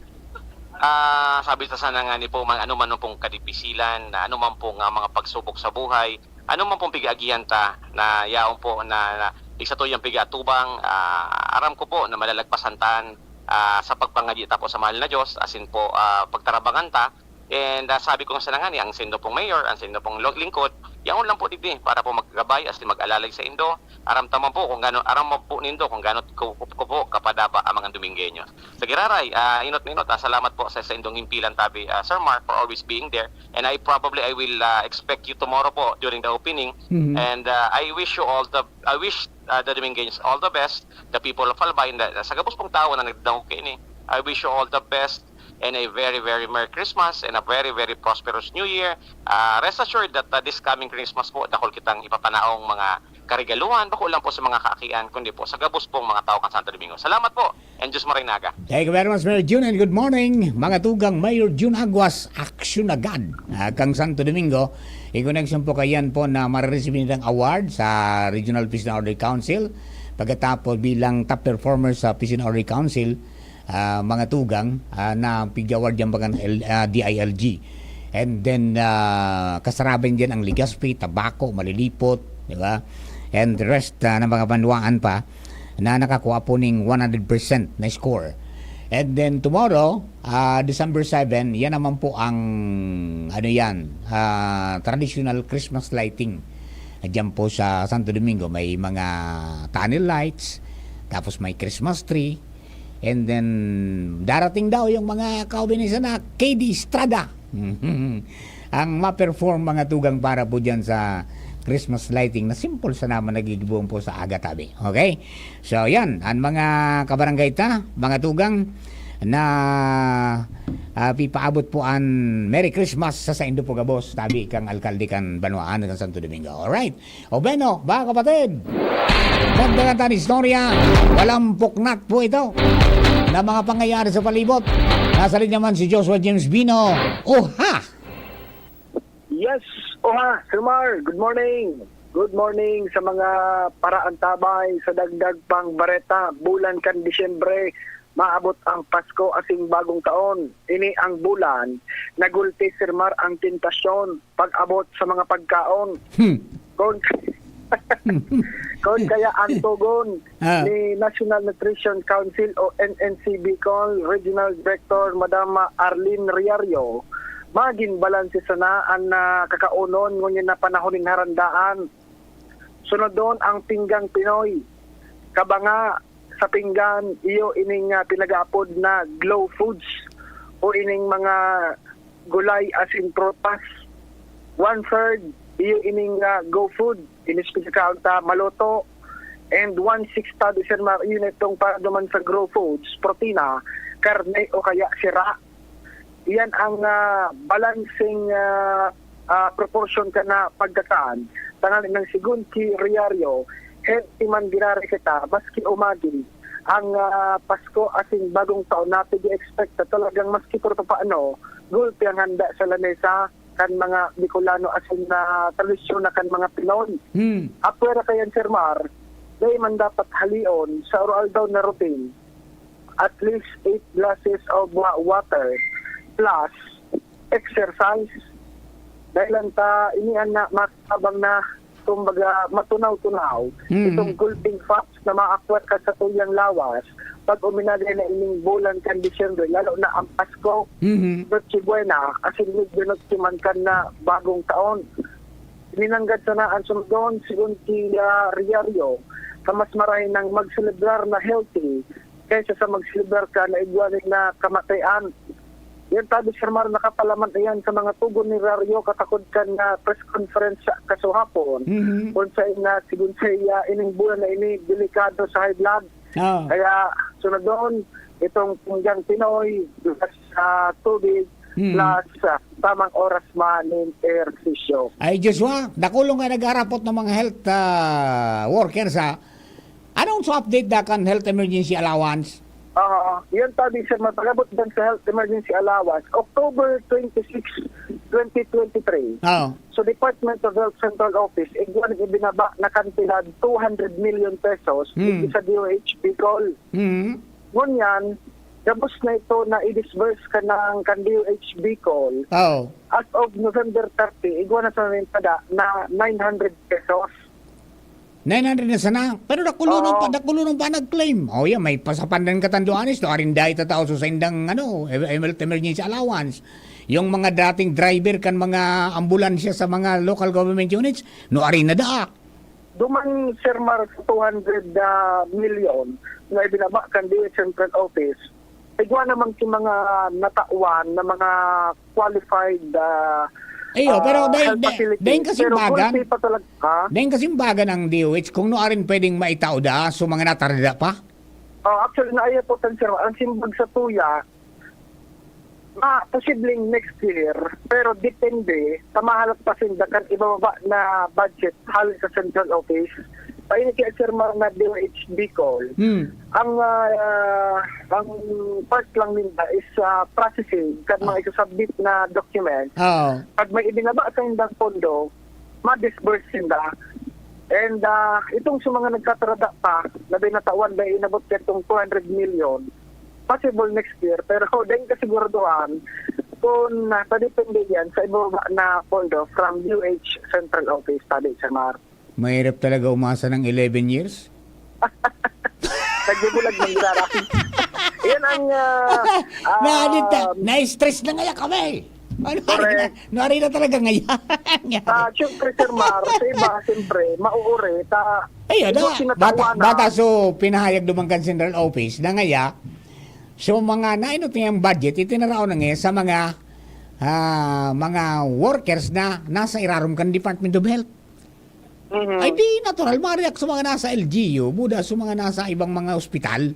Ah, sabi ta sana nga ni po, man, ano man pong kadipisilan, na ano man pong, ah, mga pagsubok sa buhay, ano man pong pig-aagihan ta, na yaon po na, na igsato yang pig-atubang, ah, aram ko po na malalagpasan tan, ah, sa pagpangadyi ta po sa mahal na Diyos, asin po, ah, pagtarabangan ta. And, ah, sabi ko nga sana ngani, ang saindo pong mayor, ang saindo pong lo-, lingkod, yaon lang po digdi para po maggabay asin mag-alalay saindo. Aram ta man po kung gano, aram man po nindo kung gano ko, ko, ko po kapadapa ang mga Domingueños. Sa giraray, ah, inot na inot, ah, salamat po sa, sa indong himpilan tabi, ah, Sir Mark, for always being there. And I probably, I will, ah, expect you tomorrow po during the opening. Mhm. And, ah, I wish you all the, I wish, ah, the Domingueños all the best, the people of Albay, and the, sa gabos pong tawo na nagdangog kaini. I wish you all the best and a very, very Merry Christmas and a very, very prosperous New Year. Ah, rest assured that, ah, this coming Christmas po, dakul kitang ipapanaong mga karegaluhan, bako lang po sa mga kaakian, kundi po sa gabos pong mga tawo kan Santo Domingo. Salamat po, and Diyos Marinaga. Thank you very much, Mayor Jun, and good morning. Mga tugang, Mayor Jun Aguas, aksyon agad, ah, kang Santo Domingo. In connection po kayan po na marireceive nitang award sa Regional Peace and Order Council. Pagkatapos bilang top performer sa Peace and Order Council, ah, mga tugang, ah, na pig-award yan bagang L-, ah, D I L G. And then, ah, kasaraban dyan ang Legazpi, Tabaco, Malilipot, di ba? And the rest, ah, ng mga banwaan pa na nakakuha po ning one hundred percent na score. And then tomorrow, ah, December seven, yan naman po ang, ano yan, ah, traditional Christmas lighting. Diyan po sa Santo Domingo, may mga tunnel lights, tapos may Christmas tree, and then darating daw yung mga kaubinisan na K D Estrada. Ang ma-perform mga tugang para po dyan sa Christmas lighting na simple sa naman nagigibuon po sa aga tabi. Okay? So, yan. Ang mga kabarangay ta, mga tugang na, ah, pipaabot po an Merry Christmas sa saindo po gabos, tabi kang alkalde kan banwaan kan Santo Domingo. Alright. O bueno, mga kapatid, dagdagan ta an istorya, walang puknat po ito na mga pangyayari sa palibot. Nasa linya man si Joshua James Bino. Oha! Yes, Oha, Sir Mar, good morning. Good morning sa mga paraantabay sa dagdag pang bareta. Bulan kan Disyembre, maabot ang Pasko asin Bagong Taon. Ini ang bulan nagulti, Sir Mar, ang tentasyon pag-abot sa mga pagkaon. Hmm. Kon, kon kaya ang tugon Ah. ni National Nutrition Council o N N C Bicol Regional Director Madam Arlene Riario, magin balanse sana an, ah, kakaonon ngunyan na panahon nin harandaan. Sunodon ang pinggang Pinoy. Kabanga sa pinggan, iyo ining, ah, pinag-aapod na glow foods o ining mga gulay asin prutas. One-third, iyo ining, ah, go food, inis pinagkaon ta maluto. And one-sixth ta, Sir Mar, iyo na itong para duman sa grow foods, protina, karne o kaya sira. Iyan ang, ah, balanseng, ah, ah, proporsyon kan na pagkakan. Tanganing segun ki Riario, healthy man giraray kita, maski umagi ang, ah, Pasko asin Bagong Taon na pig-expect na talagang maski pero papaano, gulpi ang handa sa lamesa kan mga Bicolano asin na tradisyon na kan mga Pinoy. Hmm. Apwera kayan, Sir Mar, dai man dapat halion sa aroaldaw na routine. At least eight glasses of wa-, water plus exercise. Dahil lang ta, ini an na, matabang na, kumbaga, matunaw-tunaw. Mm. Itong gulping fats na maakwat ka sa tuyang lawas, pag uminagay na ining bulan kan Disyembre, lalo na ang Pasko, Mhm. Noche Buena, asin medyo Noche man kan na bagong taon. Minanggad sana ang sundon, sigon ki, ah, Riario, ka mas marahay nang magselebrar na healthy kaysa sa magselebrar ka na igwa nin na kamatian. Yan tabi, Sir Mar, nakapalaman iyan sa mga tugon ni Riario katakod kan, ah, press conference sa kasuhapon. Mhm. Kung sa ina, sigon sa iya, ining bulan na ini, delikado sa high blood. Ah. Kaya, sunodon, itong pinggang Pinoy, plus, ah, tubig, Hmm. plus, ah, tamang oras man nin ehersisyo. Ay, Joshua, dakulong nga nag-aarapot ng mga health, ah, workers, ah. Anong sa update da kan health emergency allowance? Ah, yan tabi, Sir, mapag-abot dan sa health emergency allowance, October twenty-six, twenty twenty-three. Oo. So, Department of Health Central Office, igwa nin ibinaba na kantidad two hundred million pesos Hmm. digdi sa D O H Bicol. Hmm. Ngunyan, gabos na ito na i-disburse ka ng kan D O H Bicol. Oo. As of November thirty, igwa na sa mintada na nine hundred pesos. Nine hundred na sana. Pero dakulon Oo. pa, dakulon pa nag-claim. Oh, yeah, may pasapandan katanduanes to. Arin dahil tatao sa indang, ano, em-, em-, emergency allowance. Yung mga dating driver kan mga ambulansya sa mga local government units, no, arin na daak. Duman, Sir Mar, sa two hundred, ah, million na ibinaba kan D O H Central Office, igwa naman ki mga natawan na mga qualified, ah, Iyo, pero ah, dahil, health dahil, facility. Dahil kasi Pero bagan, gulpi pa talaga, ha? Dahil kasi bagan ang D O H, kung no arin pwedeng maitao da, so mga natarda pa? Oh, actually, naayapotan, Sir Mar. Ang simbag sa tuya, ma-, posibleng next year, pero depende sa mahalat pa sinda kan ibababa na budget hali sa central office. Paini kaya, Sir Mar, na D O H Bicol. Hmm. Ang, ah, ang part lang ninda is, ah, processing, kan mga Ah. isasubmit na document. Oo. Pag may ibinaba sa indang pondo, ma-disburse sinda. And, ah, itong sa mga nagtatarada pa, na binatawan na inabot ka itong two hundred million, possible next year, pero dahil kasiguraduhan, kung nasa depende yan sa ibaba na pondo from D O H Central Office, tabi, Sir Mar. Mahirap talaga umasa ng eleven years. Nagbubulag man giraray. Yan ang, ah, ah, Nadita, na-stress na ngaya kami. Ano, Correct. Nari na talaga ngaya. Ah, syempre, Sir Mar, sa iba, syempre, mauure, ta-, Ay, ano, iba sinatawa bata, na. Bata, so, pinahayag duman kan Central Office na ngaya, so, mga nainot niyang budget, itinarao na ngayon sa mga, ah, mga workers na nasa irarom kan Department of Health. Mhm. Ay, di natural, ma-react sa mga nasa L G U, buda sa mga nasa ibang mga ospital.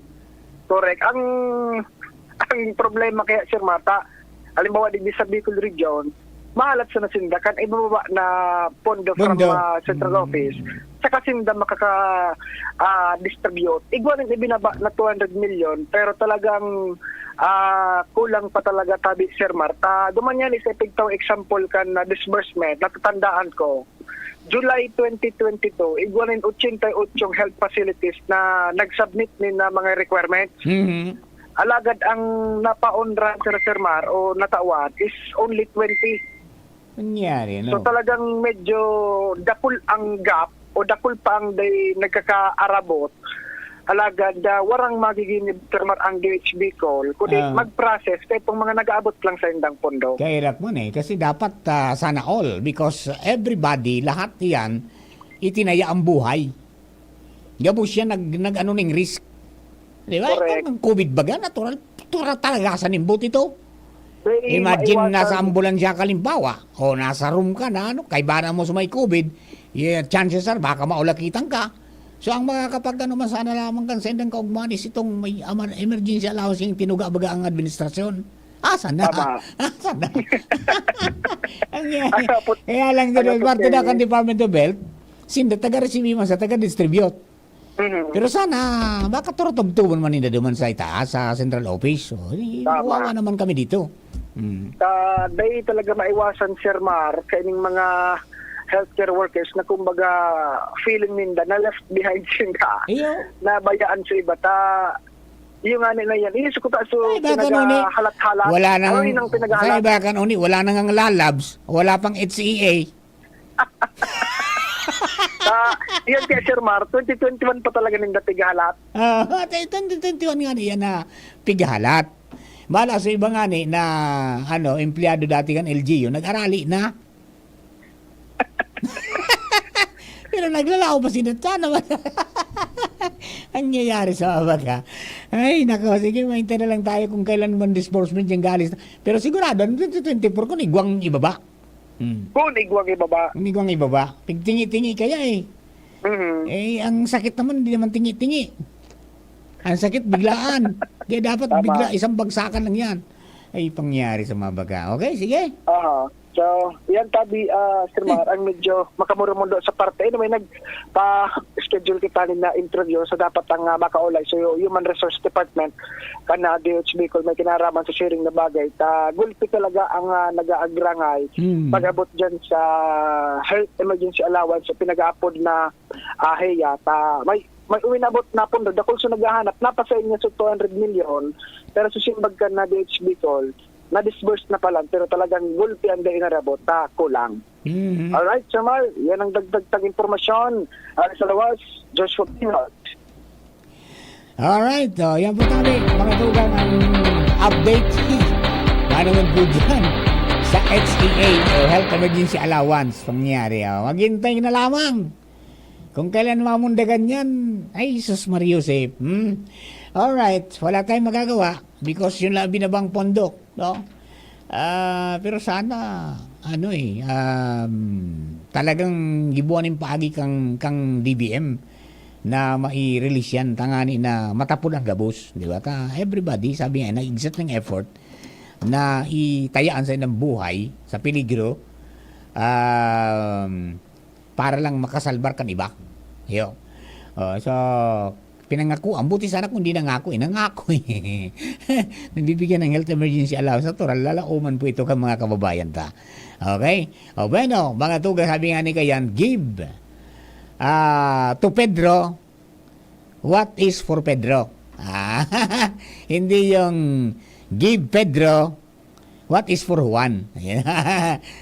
Correct. Ang, ang problema kaya, Sir Mar, ta, halimbawa, digdi sa Bicol Region, mahalat sa nasinda, kan ibababa na pondo from, Pondo. ah, central Mm. office, saka sinda makaka, ah, distribute. Igwa rin ibinaba na two hundred million, pero talagang, Ah, kulang pa talaga tabi, Sir Mar. Ta, duman yan is epekto example kan na disbursement. Natatandaan ko, July twenty twenty-two, igwa nin ochenta y ocho health facilities na nag-submit nin na mga requirements. Mhm. Alagad ang napaonra, Sir, Sir Mar, o natawan is only twenty. Nangyari, So, no? talagang medyo dakul ang gap o dakul pa ang day nagkakaarabot. Alagad, ah, warang magiging Sir Mar ang D H B call, kundi Ah. mag-process kay itong mga nag-aabot lang sa indang pondo. Kaya irak mo na eh, kasi dapat, ah, sana all, because everybody, lahat yan, itinaya ang buhay. Gabos siya nag, nag-ano ning risk. Di ba? Correct. Itong COVID baga, natural, natural talaga sa nimbot ito. Very Imagine, maiwasan. nasa ambulansya ka, halimbawa, o nasa room ka na, ano, kaibahan mo sa may COVID, yeah, chances are, baka maulakitan ka. So, ang makakapag-ano man sana lamang kan sa indang kaugmahan is itong may ama-, emergency allowance yung tinuga baga ang administrasyon. Asa na? Tama. Asa na? Ang yan. Asa po? Kaya lang, Ano General po, Martin, Sir? ang Department of Health, sinda taga-receive man sa taga-distribute. Mhm. Pero sana, baka turutubtuban man ninda duman sa itaas, sa central office. O, eh, Tama. wawa naman kami dito. Mm. Ta, dai talaga maiwasan, Sir Mar, kaining mga healthcare workers na kumbaga feeling ninda na left behind sinda, Iyo. nabayaan sa iba. Ta, iyo nga ni na yan. Iyo, sukuta, so, Ay, baka nun eh. pinaghahalat-halat. Wala nang, Ano yun ang pinaghahalat? sa iba kan uni, wala nang lalabs, wala pang H E A. Ta, yun kaya, Sir Mar, twenty twenty-one pa talaga ninda pighahalat. Ah, twenty twenty-one nga niya na pighahalat. Mala sa iba nga ni na, ano, empleyado dati kan L G U, nag-arali na. Pero naglalaho pa sila. Sana ba? Ang nangyayari sa mga bata. Ay, nako, sige, mahintay na lang tayo kung kailan man disbursement yung galis. Pero sigurado, twenty twenty-four, kung igwang ibaba. Hmm. Kung igwang ibaba. Kung igwang ibaba. Pigtingi-tingi kaya eh. Mhm. Eh, ang sakit naman, hindi naman tingi-tingi. Ang sakit, biglaan. Kaya dapat Tama. bigla, isang bagsakan lang yan. Ay, pangyayari sa mga baga. Okay, sige. Aha. So, yan tabi, ah, Sir Mar, ang medyo makamuramundo sa parte. Anyway, nagpa-schedule kita ni na interview sa dapat ang, ah, makaulay. So, Human Resource Department, kan, ah, D H B Col, may kinaraman sa sharing na bagay. Ta, gulpi talaga ang, ah, nag-aagrangay. Hmm. Pag-abot dyan sa health emergency allowance, sa pinag-aapod na, ah, heya. Ta, may, may uminabot na pondo. Dakul sa naghahanap, napasa niya sa two hundred million. Pero sa simbag kan na D H B Col, na-disburse na pala, pero talagang gulpi ang dai narabot, ta, kulang. Mhm. Alright, Sir Mar, yan ang dagdag tang impormasyon. Ari sa lawas, Joshua Pinot. Alright, oh, yan po tabi, mga tugang, ang update. Paano man po dyan sa H E A o Health Emergency Allowance pangyayari? Oh. Maghintay na lamang kung kailan mamundagan yan. Ay, sus, Maria Josep. Hmm? Alright, wala tayong magagawa because yun lang binabang pondo, no? Ah, pero sana, ano eh, um, talagang gibuan nin paagi kang, kang D B M na mai-release yan, tangani na matapod ang gabos, di ba? Ta, everybody, sabi nga, nag-exert ng effort na itayaan sa ilang buhay sa peligro, um, para lang makasalbar kan iba. Yo. Oh, so, pinangako, ang buti sana kung di nangako, eh, nangako, eh. Nagbibigyan ng health emergency allowance. Natural, lalauman po ito kan mga kababayan ta. Okay? O, bueno, mga tugang, sabi nga ni Kayan, give, ah, to Pedro what is for Pedro. Ah, hindi yung give Pedro what is for Juan. Ayan.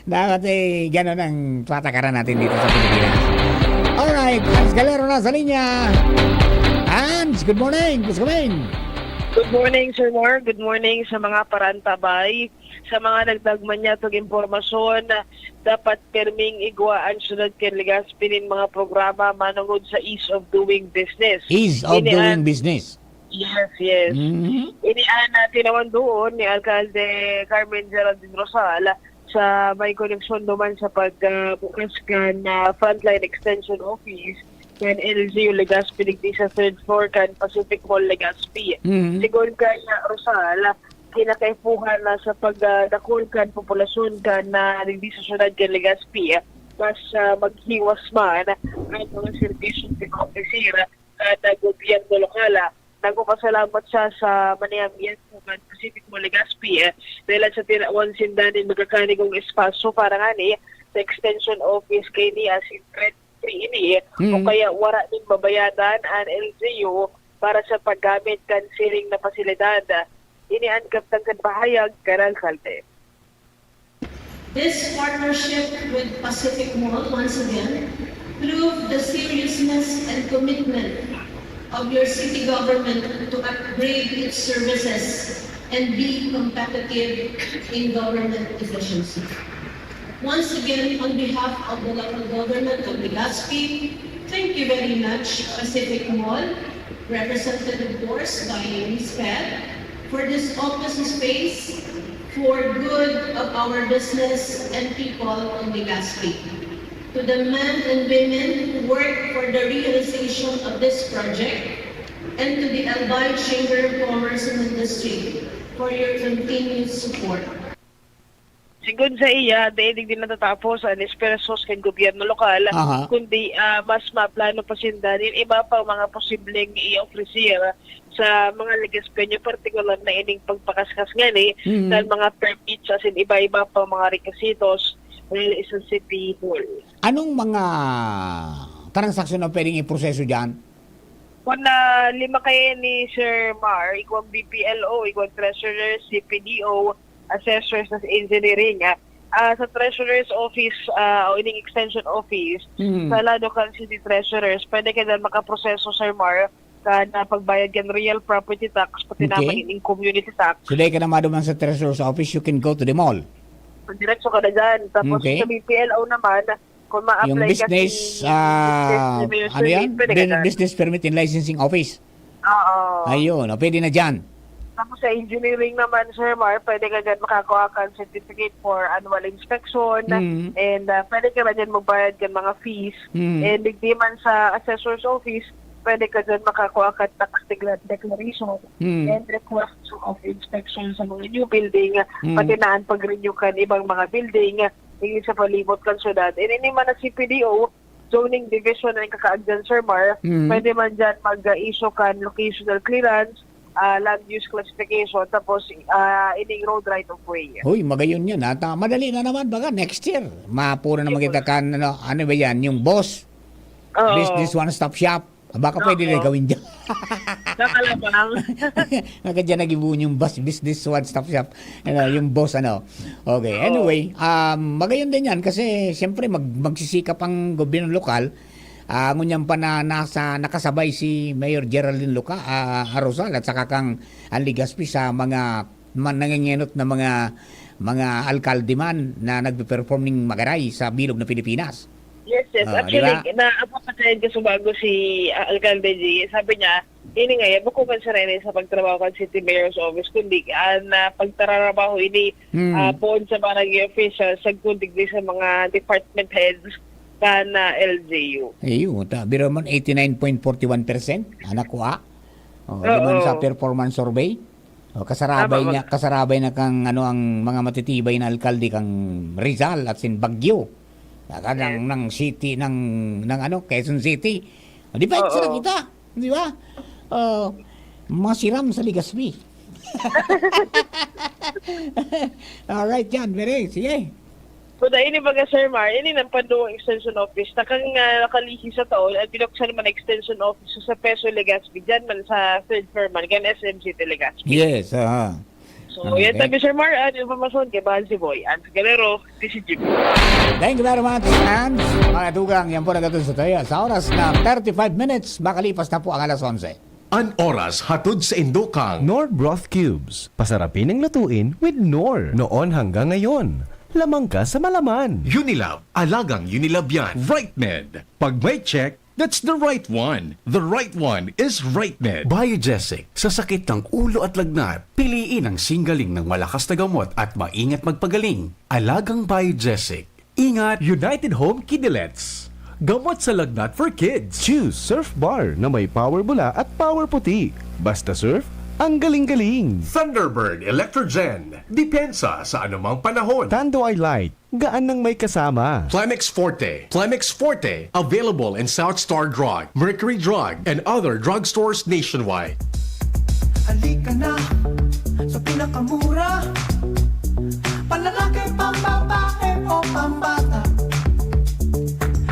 Dapat, eh, ganun ang patakaran natin dito sa Pilipinas. Alright, Hans Galero na sa linya. Hans, good morning. Please come in. Good morning, Sir Mar. Good morning sa mga parantabay. Sa mga nagdagman niya itong impormasyon, dapat perming igwa ang syudad kan Legazpi nin mga programa manungod sa ease of doing business. Ease of Ini doing an- business. Yes, yes. Mhm. Ini an, ah, tinawan doon ni Alkalde Carmen Geraldine Rosal sa may koneksyon naman sa pag, ah, bukas kan, ah, Frontline Extension Office kan L G U Legazpi digdi sa third floor kan Pacific Mall Legazpi. Mhm. Sigon kay, ah, Rosal, kinakaipuhan na sa pag, ah, dakul kan populasyon kan, ah, digdi sa syudad kan Legazpi, mas, ah, maghiwas man ang mga serbisyong pag-officer kan gobyerno lokal, ah, Nagpapasalamat siya sa Manayam Yes Movement Pacific Mall Legazpi, eh, dahil sa tinawan sinda nin magakanigong espasyo para ngani sa extension office kay ni as in rent free ini, eh, o Hmm. kaya wara nin babayadan an L G U para sa paggamit kan siring na pasilidad. Ini an kabtang kan pahayag kan alkalde. This partnership with Pacific Mall once again proved the seriousness and commitment of your city government to upgrade its services and be competitive in government efficiency. Once again, on behalf of the local government of Legazpi, thank you very much, Pacific Mall, represented, of course, by Miss Pat, for this office space for good of our business and people in Legazpi. To the men and women who work for the realization of this project, and to the Albay Chamber of Commerce and Industry for your continued support. Sigon sa iya, dai digdi natatapos an esfuerzos kan gobyerno lokal, Aha. kundi, ah, mas maplano pa sinda nin iba pang mga posibleng i-ofrecer sa mga Legazpeño, partikular na ining pagpakaskas ngani Mm. kan mga permits asin iba-iba pang mga rekisitos, well, sa City Hall. Anong mga transaksyon ang pwedeng iproseso diyan? Kun na lima kayo ni Sir Mar, igwang B P L O, igwang treasurer, C P D O, assessors, tas engineering, ah. Ah, sa treasurer's office, ah, o ining extension office, Hmm. sa lado kan city treasurers, pwede ka dyan makaproseso, Sir Mar, kan, ah, pagbayad kan real property tax, pati Okay. naman ining community tax. So, dai ka na maduman sa treasurer's office, you can go to the mall. Diretso ka na dyan. Tapos Okay. sa B P L O naman, kung ma-apply Yung ka business, sa ah, business permit, ano yan? pwede ka Bin-, dyan. Business permit and licensing office. Oo. Ayun, o, pwede na dyan. Tapos sa engineering naman, Sir Mar, pwede ka dyan makakuha kan certificate for annual inspection. Mm. And, ah, pwede ka na dyan magbayad kan mga fees. Mm. And digdi man sa assessor's office, pwede ka dyan makakuha kan tax decla-, declaration Mm. and request of inspection sa mga new building, Mm. pati na an pag-renew kan ibang mga building, digdi sa palibot kan syudad. And ini man na C P D O, zoning division na nagkakaagdan, Sir Mar, Mm. pwede man dyan mag-issue kan locational clearance, ah, land use classification, tapos, ah, ining road right of way. Hoy, magayon yan, ha? Ta-, madali na naman, baga next year. Mapuro naman Yes, kita sir. kan, ano, ano ba yan? Yung boss. Oo. Business one-stop shop. Baka pwede Oo. na gawin dyan. Nakalabang. Hanggang dyan nag-ibuon yung boss, business one-stop shop. Ano, yung boss, ano. Okay, Oo. anyway, um, magayon din yan kasi siyempre mag-, magsisikap ang gobyerno lokal. Ah, ngunyan pa na nasa, nakasabay si Mayor Geraldine Luca, ah, Arrozal at saka kang Ann Legaspi sa mga man-, nangengenot na mga, mga alkalde man na nagpe-perform ning magaray sa bilog na Pilipinas. Yes, yes. Ah, di Actually, ba? naabot na kayo sa bago si, ah, Alkalde G. Sabi niya, ini nga, yan, bako man siya rin sa pagtrabaho kan City Mayor's Office, kundi ang, ah, pagtararabaho ini, Hmm. ah, poon sa barangay officials, sagkod digdi sa mga department heads kan, ah, L G U. Iyo, ta, biro man, eighty-nine point forty-one percent, anak ko, ah. Oh, di man Oo. sa performance survey. Oh, kasarabay Tama, niya, mag- kasarabay na kang, ano, ang mga matitibay na alkalde kang Rizal at sin Baguio. Saka ng, Yes. ng city, ng, ng, ano, Quezon City. O, di ba, Oo. sila kita, di ba? Oh, masiram sa Legazpi. Alright, yan, Bere. Sige. Kuda ini baga, Sir Mar, ini nang panduwang extension office. Takang, ah, nakalihis sa taon, at binuksan naman ang extension office sa Peso Legazpi, dyan man sa third floor man, kan S M City Legazpi. Yes, aha. So, Okay. yan tabi, Sir Mar, ang informasyon kay Bahal si Boy, Ans Galero, D C G. Thank you very much, Ans. Mga tugang, yan po nagtatapos sa tayo. Sa oras na thirty-five minutes, makalipas na po ang alas onse. An oras hatod sa indokang Knorr Broth Cubes. Pasarapin ang lutuin with Knorr. Noon hanggang ngayon. Lamang ka sa malaman. Unilab, alagang Unilab yan. Right Med. Pag may check, that's the right one. The right one is Right Med. Biogesic. Sa sakit ng ulo at lagnat, piliin ang singgaling ng malakas na gamot at maingat magpagaling. Alagang Biogesic. Ingat! United Home Kidney Lets. Gamot sa lagnat for kids. Choose Surf Bar na may power bula at power puti. Basta surf, ang galing-galing. Thunderbird Electrogen. Depensa sa anumang panahon. Tanduay Light. Gaan ng may kasama. Plemex Forte. Plemex Forte. Available in South Star Drug, Mercury Drug, and other drugstores nationwide. Halika na sa pinakamura. Panlalaki, pambabae o pambata.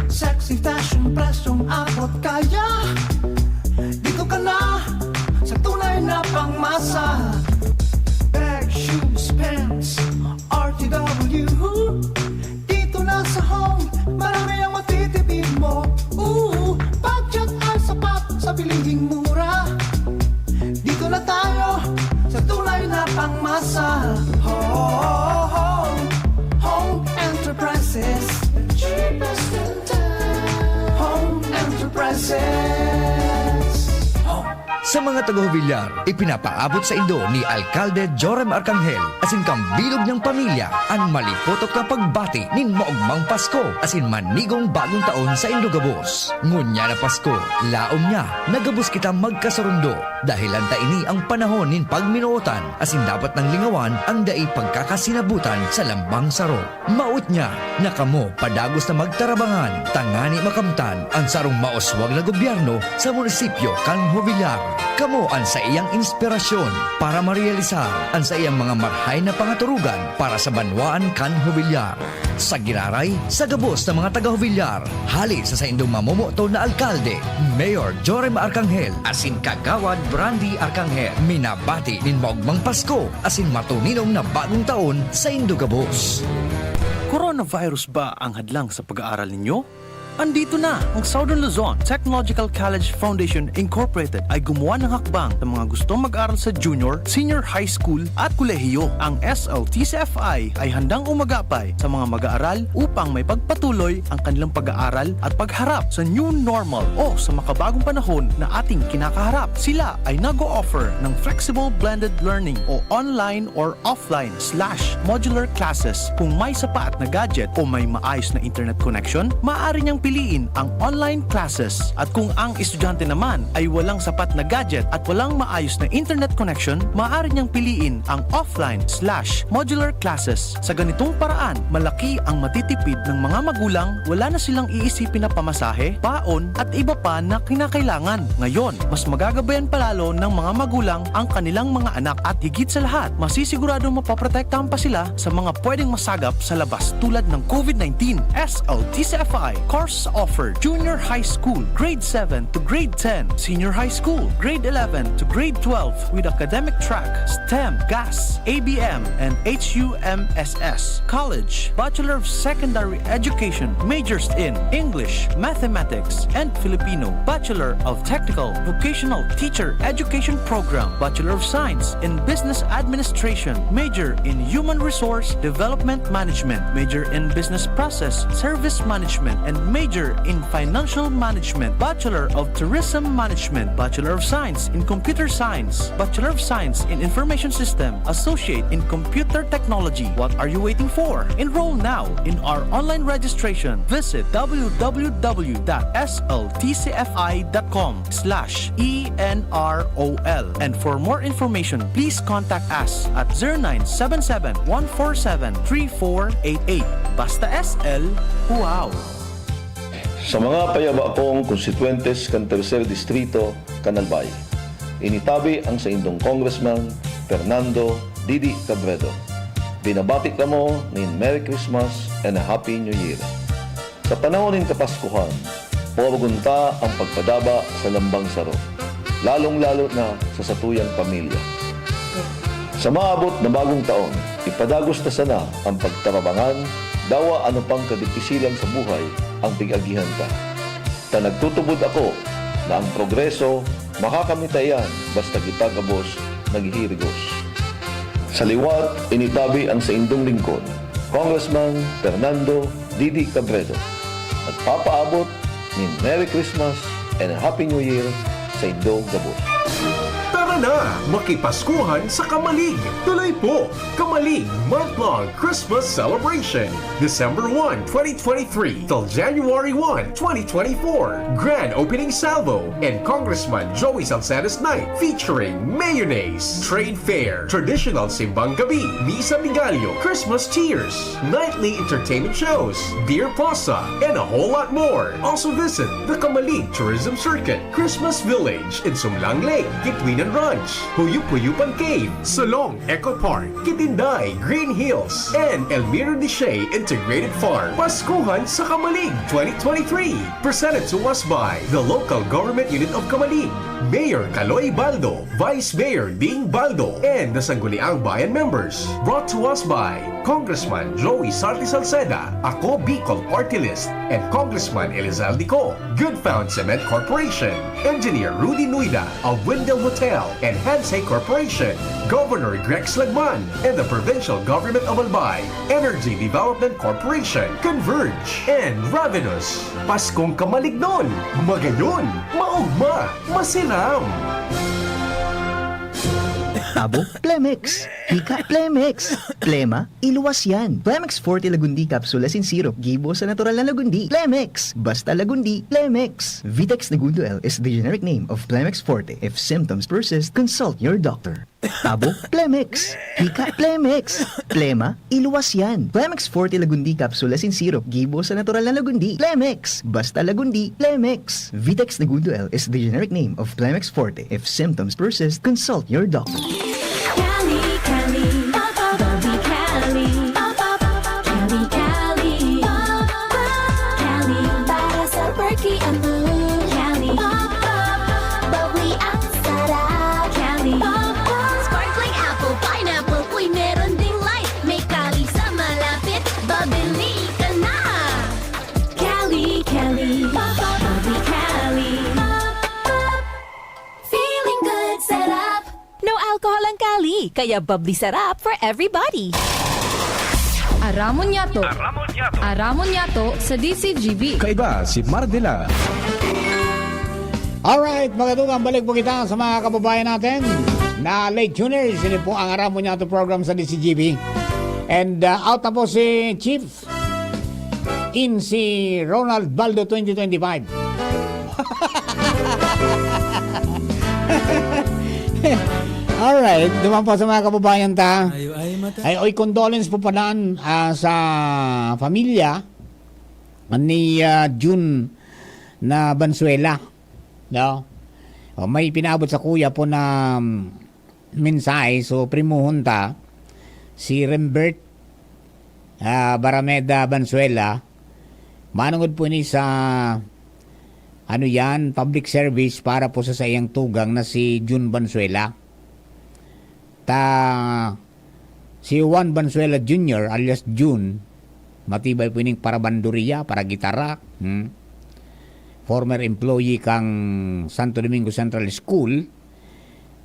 Sexy fashion, presyong abot kaya. Dito ka na sa tunay na pangmasa. Bag, shoes, pants, R T W. Dito na sa Home, marami ang matitipid mo. Ooh, budget ay sapat sa bilihing mura. Dito na tayo sa tunay na pangmasa. Home, Home Enterprises, the cheapest in town. Home Enterprises. Home. Sa mga taga-Jovellar, ipinapaabot saindo ni Alkalde Joram Arcangel asin kan bilog niyang pamilya an malipotok na pagbati nin maogmang Pasko asin manigong Bagong Taon saindo gabos. Ngunyan na Pasko, laom niya na gabos kita magkasurundo, dahelan ta ini an panahon nin pagminootan asin dapat nang lingawan an dai pagkakasinabutan sa lambang saro. Maot niya na kamo padagos na magtarabangan tangani makamtan an sarong mauswag na gobyerno sa munisipyo kan Jovellar. Kamo an saiyang inspirasyon para marealisar an saiyang mga marhay na pangaturugan para sa banwaan kan Jovellar. Sa giraray, sa gabos na mga taga-Jovellar, hali sa saindong mamomoto na alkalde, Mayor Joram Arcangel, asin Kagawad Brandy Arcangel, minabati nin maogmang Pasko asin matuninong na Bagong Taon saindo gabos. Coronavirus ba ang hadlang sa pag-aaral ninyo? Andito na ang Southern Luzon Technological College Foundation Incorporated ay gumawa ng hakbang sa mga gustong mag-aral sa junior, senior high school at kolehiyo. Ang S L T C F I ay handang umagapay sa mga mag-aaral upang may pagpatuloy ang kanilang pag-aaral at pagharap sa new normal o sa makabagong panahon na ating kinakaharap. Sila ay nag-o-offer ng flexible blended learning o online or offline slash modular classes. Kung may sapat na gadget o may maayos na internet connection, maaari niyang piliin ang online classes. At kung ang estudyante naman ay walang sapat na gadget at walang maayos na internet connection, maaari niyang piliin ang offline slash modular classes. Sa ganitong paraan, malaki ang matitipid ng mga magulang, wala na silang iisipin na pamasahe, baon, at iba pa na kinakailangan. Ngayon, mas magagabayan palalo ng mga magulang ang kanilang mga anak at higit sa lahat, masisiguradong mapoprotektahan pa sila sa mga pwedeng masagap sa labas tulad ng COVID nineteen. S L T C F I course offered junior high school, grade seven to grade ten, senior high school, grade eleven to grade twelve with academic track, STEM, GAS, A B M, and H U M S S. College, Bachelor of Secondary Education, majors in English, Mathematics, and Filipino, Bachelor of Technical Vocational Teacher Education Program, Bachelor of Science in Business Administration, major in Human Resource Development Management, major in Business Process Service Management, and major in Financial Management, Bachelor of Tourism Management, Bachelor of Science in Computer Science, Bachelor of Science in Information System, Associate in Computer Technology. What are you waiting for? Enroll now in our online registration. Visit w w w dot s l t c f i dot com slash e n r o l. And for more information, please contact us at zero nine seven seven, one four seven, three four eight eight. Basta S L, wow! Sa mga payaba kong konstituyentes kan Tercer Distrito, kan Albay, initabi ang saindong Congressman Fernando Didi Cabredo. Binabati kamo nin Merry Christmas and a Happy New Year. Sa panahon nin Kapaskuhan, porogon ta ang pagpadaba sa lambang saro, lalong-lalo na sa satuyang pamilya. Sa maabot na bagong taon, ipadagos ta sana ang pagtarabangan, dawa ano pang kadipisilan sa buhay ang pig-agihan ta. Ta nagtutubod ako na ang progreso makakamit ta iyan basta kita gabos naghihirigos. Sa liwat, initabi ang saindong lingkod, Congressman Fernando Didi Cabredo. Nagpapaabot nin Merry Christmas and a Happy New Year sa indong gabos. Tara na! Makipaskuhan sa Kamalig! Tuloy po! Kamalig Month-Long Christmas Celebration, December one, twenty twenty-three till January one, twenty twenty-four. Grand opening salvo and Congressman Joey Salcedo's Night featuring Mayonnaise, Trade Fair, Traditional Simbang Gabi, Misa Migalio, Christmas Cheers, nightly entertainment shows, beer plaza, and a whole lot more. Also visit the Kamalig Tourism Circuit, Christmas Village in Sumlang Lake, Kitwinan Run, Huyup-Huyupan Cave, Solong Eco Park, Kitinday Green Hills, and Elmiro Deshay Integrated Farm. Paskuhan sa Kamalig twenty twenty-three. Presented to us by the Local Government Unit of Kamalig, Mayor Kaloy Baldo, Vice Mayor Ding Baldo, and the Sangguniang Bayan members. Brought to us by Congressman Joey Sarte Salceda, Ako Bicol Party List, and Congressman Elizalde Co. Good Found Cement Corporation, Engineer Rudy Nuida of Windel Hotel and Hansei Corporation, Governor Rex Lagman, and the Provincial Government of Albay, Energy Development Corporation, Converge, and Ravenous. Paskong kamalignon, magayon, maugma, masiram. Tabo, Plemex. Hika, Plemex. Plema, iluwas yan. Plemex Forte Lagundi Capsule as in syrup. Gibo sa natural na lagundi. Plemex. Basta lagundi, Plemex. Vitex Negundo L is the generic name of Plemex Forte. If symptoms persist, consult your doctor. Tabo, Plemex. Hika, Plemex. Plema, iluwas yan. Plemex Forte Lagundi Capsule as in syrup. Gibo sa natural na lagundi. Plemex. Basta lagundi, Plemex. Vitex Negundo L is the generic name of Plemex Forte. If symptoms persist, consult your doctor. Cali, Cali, Bubble Tea Cali, Cali, Cali, Cali, para sa perky ang mood. Cali, Bubbly ang sarap. Cali, Sparkling apple, pineapple, uy, meron ding light. May Cali sa malapit, babili ka na. Cali, Cali, Bubbly Cali. Feeling good, sarap. No alcohol ang Cali, kaya bubbly sarap for everybody. Aramon niyato. Aramon niyato sa D C G B. Kaiba si Mardila. Alright, magandang balik po kita sa mga kababayan natin na late tuners. Ini po ang Aramon Niyato program sa D C G B. And uh, out na po si Chief in si Ronald Baldo twenty twenty-five. Alright, duman po sa mga kababayan ta. Ay, oy, condolence po pala ah, sa pamilya ni ah, Jun na Bansuela. No? O, may pinaabot sa kuya po na mm, mensahe. So, primuhon ta, si Rembert ah, Barameda Bansuela, manungod po ini sa ano yan, public service para po sa saiyang tugang na si Jun Bansuela. Ta si Juan Bansuela Junior alias Jun, matibay po ining parabanduriya, paragitara, hmm? Former employee kang Santo Domingo Central School,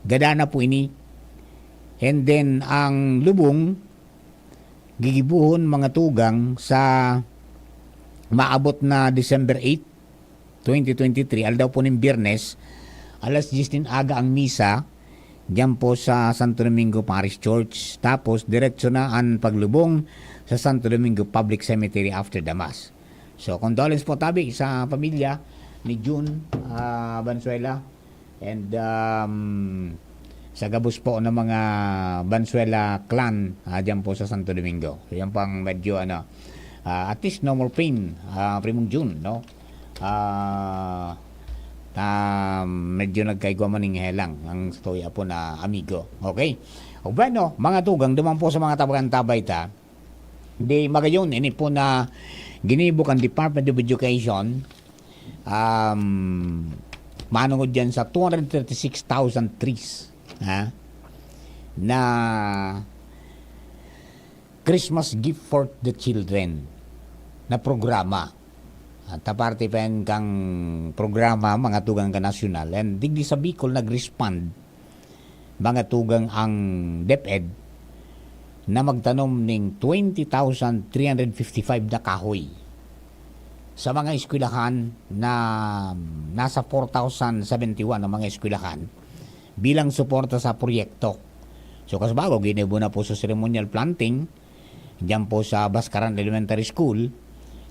gada na po ini. And then, ang lubong, gigibuhon mga tugang sa maabot na December eight, twenty twenty-three, aldaw po nin Biyernes, alas diyes nin aga ang misa, diyan po sa Santo Domingo Parish Church. Tapos, diretso na ang paglubong sa Santo Domingo Public Cemetery after the Mass. So, condolence po tabi sa pamilya ni Jun ah, Bansuela. And um, sa gabos po ng mga Bansuela clan ah, dyan po sa Santo Domingo. So, yan po ang medyo ano, ah, at least no more pain, ah, Primong Jun, no? Ah, ah, medyo nagkaigwa man ning helang ang stoya po na amigo. Okay? O bueno, mga tugang, duman po sa mga tabagan-tabay ta, di magayon, ini po na ginibo kan Department of Education, um, manungod yan sa two hundred thirty-six thousand trees ha, na Christmas Gift for the Children na programa. At aparte pa yan kang programa, mga tugang ka nasyonal. And digdi sa Bicol, nag-respond, mga tugang ang DepEd, na magtanom ning twenty thousand three hundred fifty-five na kahoy sa mga eskwelahan na nasa four thousand seventy-one na mga eskwelahan bilang suporta sa proyekto. So, kasbago, ginibo na po sa ceremonial planting diyan po sa Bascaran Elementary School.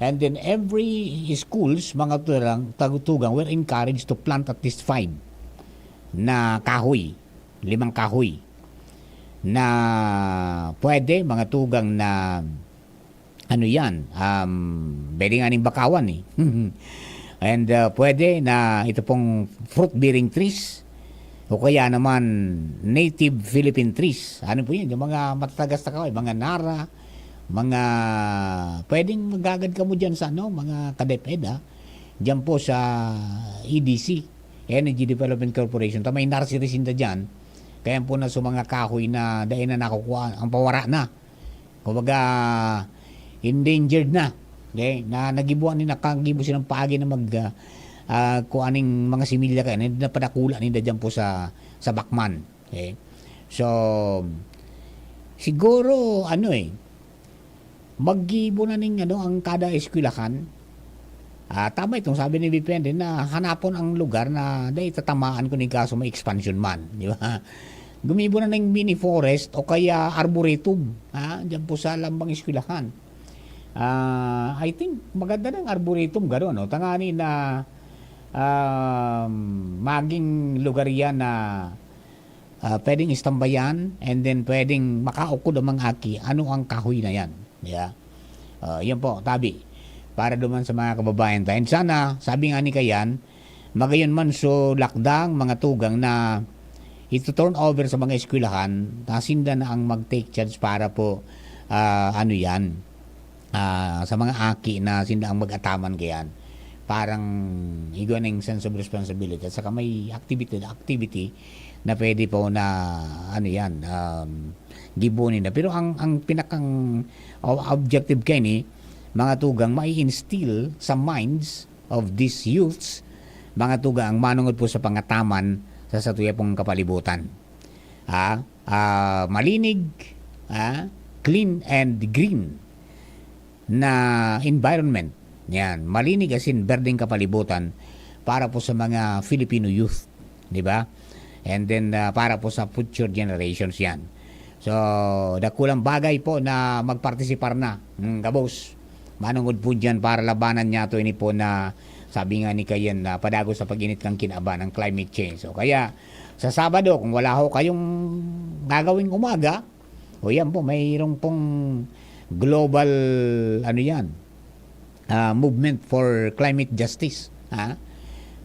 And then every schools, mga tulang, tagutugang were encouraged to plant at least five na kahoy, limang kahoy na pwede, mga tugang na ano yan, um, pwede nga ning bakawan eh. And uh, pwede na ito pong fruit-bearing trees O kaya naman, native Philippine trees. Ano po yun? Yung mga matatagas na kahoy, mga nara, mga pwedeng maghagad kamo dyan sa ano, mga ka-DepEd, ah. Dyan po sa E D C, Energy Development Corporation. Ta may nursery sinda dyan. Kaya po na sa mga kahoy na dahil na nakukuha, ang pawara na. Kumbaga, endangered na. Okay? Na nagibuan ni nakagibo silang paagi na mag, ah, ah, kung aning mga similya kaya, na padakula ninda dyan po sa, sa Bacman. Okay? So, siguro, ano eh, maggibo na ning, ano, ang kada eskwelahan. Ah, tama itong sabi ni Bipende na hanapon ang lugar na dai tatamaan ko ning kaso may expansion man, di ba? Gumibo na ning mini forest o kaya arboretum, ha, diyan po sa lambang eskwelahan. Ah, I think maganda ng arboretum garo, no? Tangani na, um, maging lugar yan na, ah, pwedeng istambayan and then pwedeng makaukod ang mga aki. Ano ang kahoy na yan? Yeah. Ah, yan po, tabi. Para duman sa mga kababayan tayo. And sana, sabi nga ni Kayan, magayon man so lakdang mga tugang na ito turn over sa mga eskwelahan, na sinda na ang mag-take charge para po, ah, ano yan, ah, sa mga aki na sinda ang mag-ataman kayan. Parang igwa na yung sense of responsibility at saka may activity, activity na pwede po na, ano yan, um, gibunin na. Pero ang, ang pinakang o-, objective kaini, mga tugang, mai-instill sa minds of these youths, mga tugang, ang manungod po sa pangataman sa satuya pong kapalibutan. Ah, ah, malinig, ah, clean and green na environment. Yan, malinig as in berdeng kapalibutan para po sa mga Filipino youth, di ba? And then, ah, para po sa future generations yan. So, dakulang bagay po na magpartisipar na. Hmm, gabos. Manungod po dyan para labanan niya to ini po na sabi nga ni Kayan na padagos sa pag-init ng kinaban, ang climate change. So, kaya sa Sabado, kung wala ho kayong gagawing umaga, o yan po, mayroong pong global, ano yan, ah, movement for climate justice. Ha?